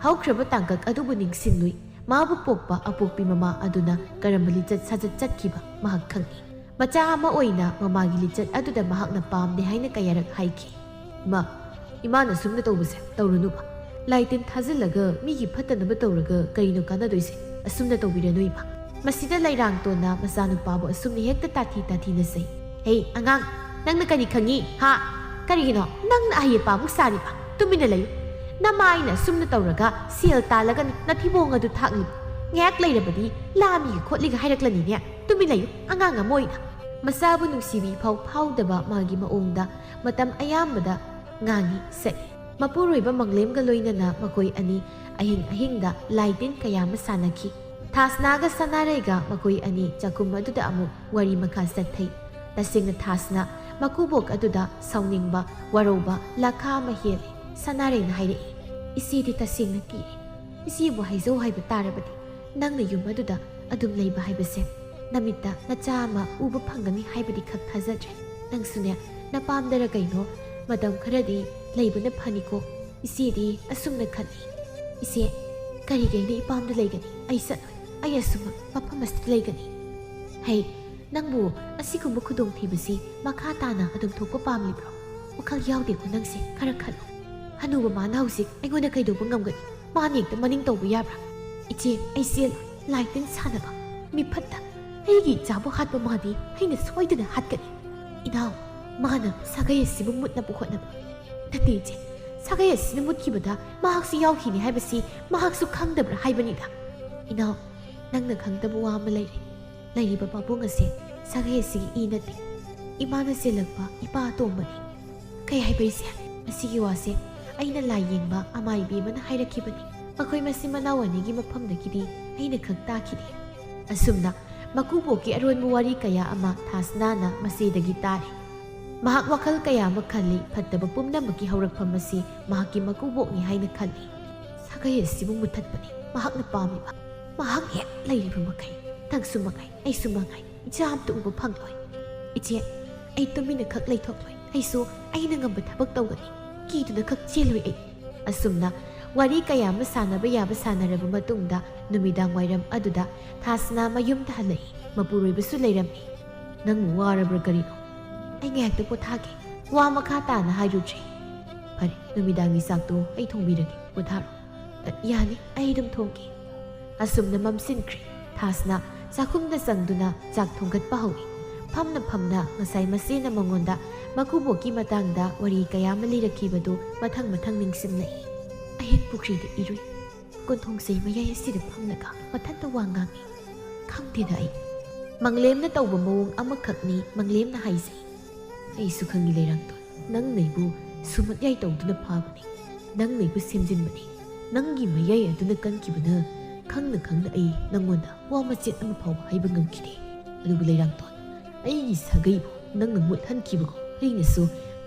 ꯍꯧꯈ꯭ꯔꯕ ꯇꯥꯡꯀꯛ ꯑꯗꯨꯕꯨ ꯅꯤꯡꯁꯤꯡꯂꯨꯏ꯫ ꯃꯥꯕꯨ ꯄꯣꯛꯄ ꯑꯄꯣꯛꯄꯤ ꯃꯃꯥ ꯑꯗꯨꯅ ꯀꯔꯝꯕ ꯂꯤꯆꯠ ꯁꯥꯖꯠ ꯆꯠꯈꯤꯕ ꯃꯍꯥꯛ ꯈꯪꯏ꯫ ꯃꯆꯥ ꯑꯃ ꯑꯣꯏꯅ ꯃꯃꯥꯒꯤ ꯂꯤꯆꯠ ꯑꯗꯨꯗ ꯃꯍꯥꯛꯅ ꯄꯥꯝꯗꯦ ꯍꯥꯏꯅ ꯀꯌꯥꯔꯛ ꯍꯥꯏꯈꯤ꯫ "ꯏꯃꯥ, ꯏꯃꯥꯅ ꯑꯁꯨꯝꯅ ꯇꯧꯕꯁꯦ ꯇꯧꯔꯨꯅꯨꯕ꯫ ꯂꯥꯏ ꯇꯤꯟ ꯊꯥꯖꯤꯜꯂꯒ ꯃꯤꯒꯤ ꯐꯠꯇꯅꯕ ꯇꯧꯔꯒ ꯀꯔꯤꯅꯣ ꯀꯥꯟꯅꯗꯣꯏꯁꯦ? ꯑꯁꯨꯝꯅ ꯇꯧꯕꯤꯔꯅꯨ ꯏꯃꯥ꯫" ꯃꯁꯤꯗ ꯂꯩꯔꯥꯡꯇꯣꯟꯅ ꯃꯆꯥꯅꯨꯄꯥꯕꯨ ꯑꯁꯨꯝꯅ ꯍꯦꯛꯇ ꯇꯥꯊꯤ ꯇꯥꯊꯤꯅ ꯆꯩ꯫ "ꯍꯦ ꯑꯉꯥꯡ, ꯅꯪꯅ ꯀꯔꯤ ꯈꯪꯉꯤ ꯍꯥ? ꯀꯔꯤꯒꯤꯅꯣ ꯅꯪꯅ ꯑꯍꯩ ꯑꯄꯥꯃꯨꯛ ꯁꯥꯔꯤꯕ? ꯇꯨꯃꯤꯟꯅ ꯂꯩꯌꯨ꯫ ꯅꯃꯥꯏꯅ ꯑꯁꯨꯝꯅ ꯇꯧꯔꯒ ꯁꯦꯜ ꯇꯥꯜꯂꯒꯅꯤ ꯅꯊꯤꯕꯣꯡ ꯑꯗꯨ ꯊꯥꯛꯂꯤ꯫ ꯉꯥꯏꯍꯥꯛ ꯂꯩꯔꯕꯗꯤ ꯂꯥꯝꯃꯤꯒ ꯈꯣꯠꯂꯤꯒ ꯍꯥꯏꯔꯛꯂꯅꯤꯅꯦ꯫ ꯇꯨꯃꯤꯟ ꯂꯩꯌꯨ, ꯑꯉꯥꯡ ꯑꯃ ꯑꯣꯏꯅ꯫" ꯃꯆꯥꯕꯨ ꯅꯨꯡꯁꯤꯕꯤ ꯐꯥꯎ ꯐꯥꯎꯗꯕ ꯃꯥꯒꯤ ꯃꯑꯣꯡꯗ ꯃꯇꯝ ꯑꯌꯥꯝꯕꯗ ꯉꯥꯡꯉꯤ ꯁꯛꯏ꯫ ꯃꯄꯨꯔꯣꯏꯕ ꯃꯪꯂꯦꯝꯒ ꯂꯣꯏꯅꯅ ꯃꯈꯣꯏ ꯑꯅꯤ ꯑꯍꯤꯡ ꯑꯍꯤꯡꯗ ꯂꯥꯏ ꯇꯤꯟ ꯀꯌꯥ ꯑꯃ ꯁꯥꯟꯅꯈꯤ꯫ ꯊꯥꯁꯅꯥꯒ ꯁꯅꯥꯔꯩꯒ ꯃꯈꯣꯏ ꯑꯅꯤ ꯆꯥꯛꯈꯨꯝ ꯑꯗꯨꯗ ꯑꯃꯨꯛ ꯋꯥꯔꯤ ꯃꯈꯥ ꯆꯠꯊꯩ꯫ ꯇꯁꯦꯡꯅ ꯊꯥꯁꯅꯥ ꯃꯀꯨꯕꯣꯛ ꯑꯗꯨꯗ ꯁꯥꯎꯅꯤꯡꯕ, ꯋꯥꯔꯧꯕ, ꯂꯥꯈꯥ ꯑꯃ ꯍꯦꯜꯂꯤ꯫ ꯁꯅꯥꯔꯩꯅ ꯍꯥꯏꯔꯛꯏ, "ꯏꯆꯦꯗꯤ ꯇꯁꯦꯡꯅ ꯀꯤꯔꯦ꯫ ꯏꯆꯦꯕꯨ ꯍꯥꯏꯖꯧ ꯍꯥꯏꯕ ꯇꯥꯔꯕꯗꯤ ꯅꯪꯅ ꯌꯨꯝ ꯑꯗꯨꯗ ꯑꯗꯨꯝ ꯂꯩꯕ ꯍꯥꯏꯕꯁꯦ ꯅꯃꯤꯠꯇ ꯅꯆꯥ ꯑꯃ ꯎꯕ ꯐꯪꯒꯅꯤ ꯍꯥꯏꯕꯗꯤ ꯈꯛ ꯊꯥꯖꯗ꯭ꯔꯦ꯫ ꯅꯪꯁꯨꯅꯦ, ꯅꯄꯥꯝꯗꯔ ꯀꯩꯅꯣ ꯃꯇꯝ ꯈꯔꯗꯤ ꯂꯩꯕꯅ ꯐꯅꯤꯀꯣ꯫ ꯏꯆꯦꯗꯤ ꯑꯁꯨꯝꯅ ꯈꯜꯂꯤ꯫ ꯏꯆꯦ, ꯀꯔꯤꯒꯤ ꯑꯩꯅ ꯏꯄꯥꯝꯗ ꯂꯩꯒꯅꯤ? ꯑꯩ ꯆꯠꯂꯣꯏ꯫ ꯑꯩ ꯑꯁꯨꯝꯃꯛ ꯃꯐꯝ ꯑꯁꯤꯗ ꯂꯩꯒꯅꯤ꯫" "ꯍꯩ, ꯅꯪꯕꯨ ꯑꯁꯤꯒꯨꯝꯕ ꯈꯨꯗꯣꯡꯊꯤꯕꯁꯤ ꯃꯈꯥ ꯇꯥꯅ ꯑꯗꯨꯝ ꯊꯣꯛꯄ ꯄꯥꯝꯂꯤꯕ꯭ꯔꯣ? ꯋꯥꯈꯜ ꯌꯥꯎꯗꯦꯀꯣ ꯅꯪꯁꯦ, ꯈꯔ ꯈꯜꯂꯣ꯫ ꯍꯅꯨꯕ ꯃꯥꯅ ꯍꯧꯖꯤꯛ ꯑꯩꯉꯣꯟꯗ ꯀꯩꯗꯧꯕ ꯉꯝꯒꯅꯤ? ꯃꯥꯅ ꯍꯦꯛꯇ ꯃꯅꯤꯡ ꯇꯧꯕ ꯌꯥꯕ꯭ꯔꯥ? ꯏꯆꯦ, ꯑꯩ ꯆꯦꯜꯂꯣꯏ꯫ ꯂꯥꯏ ꯇꯤꯟ ꯁꯥꯟꯅꯕ ꯃꯤꯐꯠꯇ꯫ ꯑꯩꯒꯤ ꯏꯆꯥꯕꯨ ꯍꯥꯠꯄ ꯃꯥꯗꯤ ꯑꯩꯅ ꯁꯣꯏꯗꯅ ꯍꯥꯠꯀꯅꯤ꯫ "ꯏꯅꯥꯎ, ꯃꯥꯅ ꯁꯥꯒꯩ ꯑꯁꯤꯕꯨ ꯃꯨꯠꯅꯕ ꯍꯣꯠꯅꯕ ꯅꯠꯇꯦ, ꯏꯆꯦ꯫ ꯁꯥꯒꯩ ꯑꯁꯤꯅ ꯃꯨꯠꯈꯤꯕꯗ ꯃꯍꯥꯛꯁꯨ ꯌꯥꯎꯈꯤꯅꯤ ꯍꯥꯏꯕꯁꯤ ꯃꯍꯥꯛꯁꯨ ꯈꯪꯗꯕ꯭ꯔꯥ ꯍꯥꯏꯕꯅꯤꯗ꯫ ꯏꯅꯥꯎ, ꯅꯪꯅ ꯈꯪꯗꯕ ꯋꯥ ꯑꯃ ꯂꯩꯔꯦ꯫ ꯂꯩꯔꯤꯕ ꯄꯥꯕꯨꯡ ꯑꯁꯦ ꯁꯥꯒꯩ ꯑꯁꯤꯒꯤ ꯏ ꯅꯠꯇꯦ꯫ ꯏꯃꯥꯅ ꯆꯦꯜꯂꯛꯄ ꯏꯄꯥ ꯑꯇꯣꯝꯕꯅꯤ꯫ ꯀꯩ ꯍꯥꯏꯕ ꯏꯆꯦ? ꯑꯁꯤꯒꯤ ꯋꯥꯁꯦ ꯑꯩꯅ ꯂꯥꯏ ꯌꯦꯡꯕ ꯑꯃꯥꯏꯕꯤ ꯑꯃꯅ ꯍꯥꯏꯔꯛꯈꯤꯕꯅꯤ꯫ ꯃꯈꯣꯏ ꯃꯆꯤꯟ ꯃꯅꯥꯎ ꯑꯅꯤꯒꯤ ꯃꯐꯝꯗꯒꯤꯗꯤ ꯑꯩꯅ ꯈꯛ ꯇꯥꯈꯤꯗꯦ꯫" ꯑꯁꯨꯝꯅ ꯃꯀꯨꯕꯣꯛꯀꯤ ꯑꯔꯣꯟꯕ ꯋꯥꯔꯤ ꯀꯌꯥ ꯑꯃ ꯊꯥꯁꯅꯥꯅ ꯃꯆꯦꯗꯒꯤ ꯇꯥꯔꯦ꯫ ꯃꯍꯥꯛ ꯋꯥꯈꯜ ꯀꯌꯥ ꯑꯃ ꯈꯜꯂꯤ꯫ ꯐꯠꯇꯕ ꯄꯨꯝꯅꯃꯛꯀꯤ ꯍꯧꯔꯛꯐꯝ ꯑꯁꯤ ꯃꯍꯥꯛꯀꯤ ꯃꯀꯨꯕꯣꯛꯅꯤ ꯍꯥꯏꯅ ꯈꯜꯂꯤ꯫ "ꯁꯥꯒꯩ ꯑꯁꯤꯕꯨ ꯃꯨꯊꯠꯄꯅꯤ ꯃꯍꯥꯛꯅ ꯄꯥꯝꯂꯤꯕ꯫ ꯃꯍꯥꯛ ꯍꯦꯛ ꯂꯩꯔꯤꯕ ꯃꯈꯩ, ꯅꯪꯁꯨ ꯃꯉꯥꯏ, ꯑꯩꯁꯨ ꯃꯉꯥꯏ, ꯏꯆꯥ ꯑꯝꯇ ꯎꯕ ꯐꯪꯂꯣꯏ꯫ ꯏꯆꯦ, ꯑꯩ ꯇꯨꯃꯤꯟꯅ ꯈꯛ ꯂꯩꯊꯣꯛꯂꯣꯏ꯫ ꯑꯩꯁꯨ ꯑꯩꯅ ꯉꯝꯕ ꯊꯕꯛ ꯇꯧꯒꯅꯤ꯫ ꯀꯤꯗꯨꯅ ꯈꯛ ꯆꯦꯜꯂꯣꯏ ꯑꯩ꯫" ꯑꯁꯨꯝꯅ ꯋꯥꯔꯤ ꯀꯌꯥ ꯑꯃ ꯁꯥꯟꯅꯕ ꯌꯥꯕ ꯁꯥꯟꯅꯔꯕ ꯃꯇꯨꯡꯗ ꯅꯨꯃꯤꯗꯥꯡ ꯋꯥꯏꯔꯝ ꯑꯗꯨꯗ ꯊꯥꯁꯅꯥ ꯃꯌꯨꯝꯗ ꯍꯜꯂꯛꯏ꯫ ꯃꯄꯨꯔꯣꯏꯕꯁꯨ ꯂꯩꯔꯝꯃꯤ꯫ "ꯅꯪꯕꯨ ꯋꯥꯔꯕ꯭ꯔꯥ ꯀꯔꯤꯅꯣ?" "ꯑꯩ ꯉꯥꯏꯍꯥꯛꯇ ꯄꯣꯊꯥꯒꯦ꯫ ꯋꯥ ꯃꯈꯥ ꯇꯥꯅ ꯍꯥꯏꯔꯨꯗ꯭ꯔꯦ꯫" "ꯐꯔꯦ, ꯅꯨꯃꯤꯗꯥꯡꯒꯤ ꯆꯥꯛꯇꯣ ꯑꯩ ꯊꯣꯡꯕꯤꯔꯒꯦ, ꯄꯣꯊꯥꯔꯣ꯫" "ꯑ, ꯌꯥꯅꯤ, ꯑꯩ ꯑꯗꯨꯝ ꯊꯣꯡꯒꯦ꯫" ꯑꯁꯨꯝꯅ ꯃꯝꯁꯤꯟꯈ꯭ꯔꯦ꯫ ꯊꯥꯁꯅꯥ ꯆꯥꯛꯈꯨꯝꯗ ꯆꯪꯗꯨꯅ ꯆꯥꯛ ꯊꯣꯡꯒꯠꯄ ꯍꯧꯏ꯫ ꯐꯝꯅ ꯐꯝꯅ ꯉꯁꯥꯏ ꯃꯆꯦꯅ ꯃꯉꯣꯟꯗ ꯃꯀꯨꯕꯣꯛꯀꯤ ꯃꯇꯥꯡꯗ ꯋꯥꯔꯤ ꯀꯌꯥ ꯑꯃ ꯂꯤꯔꯛꯈꯤꯕꯗꯨ ꯃꯊꯪ ꯃꯊꯪ ꯅꯤꯡꯁꯤꯡꯂꯛꯏ꯫ "ꯑꯍꯤꯡ ꯄꯨꯈ꯭ꯔꯤꯗ ꯏꯔꯨꯏ꯫ ꯀꯣꯟꯊꯣꯡꯁꯩ ꯃꯌꯥꯏ ꯑꯁꯤꯗ ꯐꯝꯂꯒ ꯃꯊꯟꯇ ꯋꯥ ꯉꯥꯡꯏ꯫ ꯈꯪꯗꯦꯗ ꯑꯩ꯫ ꯃꯪꯂꯦꯝꯅ ꯇꯧꯕ ꯃꯑꯣꯡ ꯑꯃꯈꯛꯅꯤ ꯃꯪꯂꯦꯝꯅ ꯍꯥꯏꯖꯩ꯫" "ꯑꯩꯁꯨ ꯈꯪꯏ ꯂꯩꯔꯥꯡꯊꯣꯟ, ꯅꯪꯅ ꯑꯩꯕꯨ ꯁꯨꯃꯠꯌꯥꯏ ꯇꯧꯗꯨꯅ ꯐꯥꯕꯅꯤ, ꯅꯪꯅ ꯑꯩꯕꯨ ꯁꯦꯝꯖꯤꯟꯕꯅꯤ꯫ ꯅꯪꯒꯤ ꯃꯌꯥꯏ ꯑꯗꯨꯅ ꯀꯟꯈꯤꯕꯅ ꯈꯪꯅ ꯈꯪꯅ ꯑꯩ ꯅꯪꯉꯣꯟꯗ ꯋꯥ ꯃꯆꯦꯠ ꯑꯃ ꯐꯥꯎꯕ ꯍꯥꯏꯕ ꯉꯝꯈꯤꯗꯦ꯫ ꯑꯗꯨꯕꯨ ꯂꯩꯔꯥꯡꯊꯣꯟ, ꯑꯩꯒꯤ ꯁꯥꯒꯩꯕꯨ ꯅꯪꯅ ꯃꯨꯠꯍꯟꯈꯤꯕꯒꯨꯝ ꯑꯩꯅꯁꯨ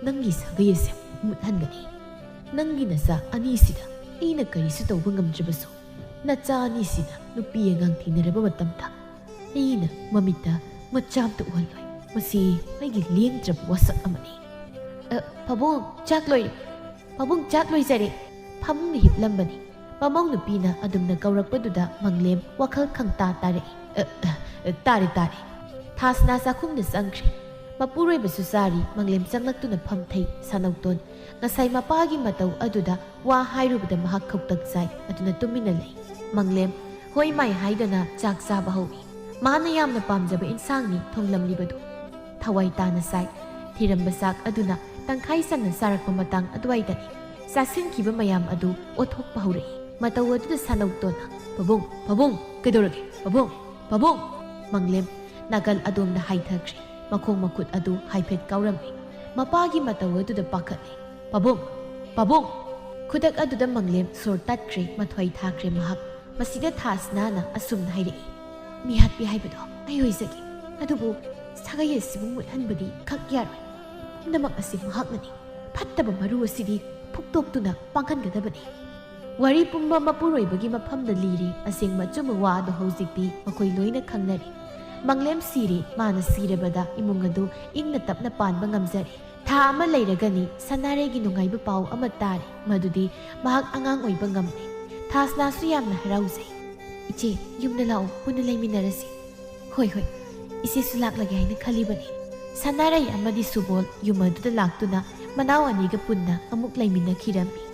ꯅꯪꯒꯤ ꯁꯥꯒꯩ ꯑꯁꯦ ꯃꯨꯠꯍꯟꯒꯅꯤ꯫ ꯅꯪꯒꯤ ꯅꯆꯥ ꯑꯅꯤꯁꯤꯗ ꯑꯩꯅ ꯀꯔꯤꯁꯨ ꯇꯧꯕ ꯉꯝꯗ꯭ꯔꯕꯁꯨ, ꯅꯆꯥ ꯑꯅꯤꯁꯤꯅ ꯅꯨꯄꯤ ꯑꯉꯥꯡ ꯊꯤꯅꯔꯕ ꯃꯇꯝꯗ ꯑꯩꯅ ꯃꯃꯤꯠꯇ ꯃꯆꯥ ꯑꯝꯇ ꯎꯍꯜꯂꯣꯏ꯫ ꯃꯁꯤ ꯑꯩꯒꯤ ꯂꯦꯡꯗ꯭ꯔꯕ ꯋꯥꯁꯛ ꯑꯃꯅꯤ꯫" "ꯑ, ꯄꯥꯕꯨꯡ, ꯆꯥꯛ ꯂꯣꯏꯔꯦ꯫ ꯄꯥꯕꯨꯡ, ꯆꯥꯛ ꯂꯣꯏꯖꯔꯦ꯫" ꯐꯃꯨꯡꯗ ꯍꯤꯞꯂꯝꯕꯅꯤ꯫ ꯃꯃꯧ ꯅꯨꯄꯤꯅ ꯑꯗꯨꯝꯅ ꯀꯧꯔꯛꯄꯗꯨꯗ ꯃꯪꯂꯦꯝ ꯋꯥꯈꯜ ꯈꯪꯇꯥ ꯇꯥꯔꯛꯏ꯫ "ꯑ, ꯑ, ꯑ, ꯇꯥꯔꯦ, ꯇꯥꯔꯦ꯫" ꯊꯥꯁꯅꯥ ꯆꯥꯛꯈꯨꯝꯗ ꯆꯪꯈ꯭ꯔꯦ꯫ ꯃꯄꯨꯔꯣꯏꯕꯁꯨ ꯆꯥꯔꯤ꯫ ꯃꯪꯂꯦꯝ ꯆꯪꯂꯛꯇꯨꯅ ꯐꯝꯊꯩ꯫ ꯁꯥꯅꯧꯇꯣꯟ ꯉꯁꯥꯏ ꯃꯄꯥꯒꯤ ꯃꯇꯧ ꯑꯗꯨꯗ ꯋꯥ ꯍꯥꯏꯔꯨꯕꯗ ꯃꯍꯥꯛ ꯈꯧꯇꯛ ꯆꯥꯏ꯫ ꯑꯗꯨꯅ ꯇꯨꯃꯤꯟꯅ ꯂꯩ꯫ ꯃꯪꯂꯦꯝ ꯍꯣꯏ ꯃꯥꯏ ꯍꯥꯏꯗꯅ ꯆꯥꯛ ꯆꯥꯕ ꯍꯧꯏ꯫ ꯃꯥꯅ ꯌꯥꯝꯅ ꯄꯥꯝꯖꯕ ꯏꯟꯁꯥꯡꯅꯤ ꯊꯣꯡꯂꯝꯂꯤꯕꯗꯨ꯫ ꯊꯋꯥꯏ ꯇꯥꯅ ꯆꯥꯏ꯫ ꯊꯤꯔꯝꯕ ꯆꯥꯛ ꯑꯗꯨꯅ ꯇꯪꯈꯥꯏ ꯆꯟꯅ ꯆꯥꯔꯛꯄ ꯃꯇꯥꯡ ꯑꯗꯨꯋꯥꯏꯗꯅꯤ ꯆꯥꯁꯤꯟꯈꯤꯕ ꯃꯌꯥꯝ ꯑꯗꯨ ꯑꯣꯠꯊꯣꯛꯄ ꯍꯧꯔꯛꯏ꯫ ꯃꯇꯧ ꯑꯗꯨꯗ ꯁꯥꯟꯅꯧꯇꯣꯟꯅ, "ꯄꯥꯕꯨꯡ, ꯄꯥꯕꯨꯡ, ꯀꯩꯗꯧꯔꯒꯦ? ꯄꯥꯕꯨꯡ, ꯄꯥꯕꯨꯡ!" ꯃꯪꯂꯦꯝ ꯅꯥꯀꯜ ꯑꯗꯣꯝꯗ ꯍꯥꯏꯊꯈ꯭ꯔꯦ꯫ ꯃꯈꯣꯡ ꯃꯈꯨꯠ ꯑꯗꯨ ꯍꯥꯏꯐꯦꯠ ꯀꯥꯎꯔꯝꯃꯤ꯫ ꯃꯄꯥꯒꯤ ꯃꯇꯧ ꯑꯗꯨꯗ ꯄꯥꯈꯠꯂꯦ꯫ "ꯄꯥꯕꯨꯡ, ꯄꯥꯕꯨꯡ!" ꯈꯨꯗꯛ ꯑꯗꯨꯗ ꯃꯪꯂꯦꯝ ꯁꯣꯔ ꯇꯠꯈ꯭ꯔꯦ, ꯃꯊ꯭ꯋꯥꯏ ꯊꯥꯈ꯭ꯔꯦ ꯃꯍꯥꯛ꯫ ꯃꯁꯤꯗ ꯊꯥꯁꯅꯥꯅ ꯑꯁꯨꯝꯅ ꯍꯥꯏꯔꯛꯏ, "ꯃꯤꯍꯥꯠꯄꯤ ꯍꯥꯏꯕꯗꯣ ꯑꯩ ꯑꯣꯏꯖꯒꯦ, ꯑꯗꯨꯕꯨ ꯁꯥꯒꯩ ꯑꯁꯤꯕꯨ ꯃꯨꯠꯍꯟꯕꯗꯤ ꯈꯛ ꯌꯥꯔꯣꯏ꯫ ꯄꯨꯝꯅꯃꯛ ꯑꯁꯤ ꯃꯍꯥꯛꯅꯅꯤ꯫ ꯐꯠꯇꯕ ꯃꯔꯨ ꯑꯁꯤꯗꯤ ꯐꯨꯛꯇꯣꯛꯇꯨꯅ ꯃꯥꯡꯍꯟꯒꯗꯕꯅꯤ꯫" ꯋꯥꯔꯤ ꯄꯨꯝꯕ ꯃꯄꯨꯔꯣꯏꯕꯒꯤ ꯃꯐꯝꯗ ꯂꯤꯔꯤ꯫ ꯑꯁꯦꯡꯕ ꯑꯆꯨꯝꯕ ꯋꯥ ꯑꯗꯨ ꯍꯧꯖꯤꯛꯇꯤ ꯃꯈꯣꯏ ꯂꯣꯏꯅ ꯈꯪꯅꯔꯦ꯫ ꯃꯪꯂꯦꯝ ꯁꯤꯔꯦ꯫ ꯃꯥꯅ ꯁꯤꯔꯕꯗ ꯏꯃꯨꯡ ꯑꯗꯨ ꯏꯪꯅ ꯇꯞꯅ ꯄꯥꯟꯕ ꯉꯝꯖꯔꯦ꯫ ꯊꯥ ꯑꯃ ꯂꯩꯔꯒꯅꯤ ꯁꯅꯥꯔꯩꯒꯤ ꯅꯨꯡꯉꯥꯏꯕ ꯄꯥꯎ ꯑꯃ ꯇꯥꯔꯦ, ꯃꯗꯨꯗꯤ ꯃꯍꯥꯛ ꯑꯉꯥꯡ ꯑꯣꯏꯕ ꯉꯝꯂꯦ꯫ ꯊꯥꯁꯅꯥꯁꯨ ꯌꯥꯝꯅ ꯍꯔꯥꯎꯖꯩ꯫ "ꯏꯆꯦ, ꯌꯨꯝꯗ ꯂꯥꯛꯑꯣ, ꯄꯨꯟꯅ ꯂꯩꯃꯤꯟꯅꯔꯁꯤ꯫" "ꯍꯣꯏ, ꯍꯣꯏ, ꯏꯆꯦꯁꯨ ꯂꯥꯛꯂꯒꯦ ꯍꯥꯏꯅ ꯈꯜꯂꯤꯕꯅꯤ꯫" ꯁꯅꯥꯔꯩ ꯑꯃꯗꯤ ꯁꯨꯕꯣꯜ ꯌꯨꯝ ꯑꯗꯨꯗ ꯂꯥꯛꯇꯨꯅ ꯃꯅꯥꯎ ꯑꯅꯤꯒ ꯄꯨꯟꯅ ꯑꯃꯨꯛ ꯂꯩꯃꯤꯟꯅꯈꯤꯔꯝꯃꯤ꯫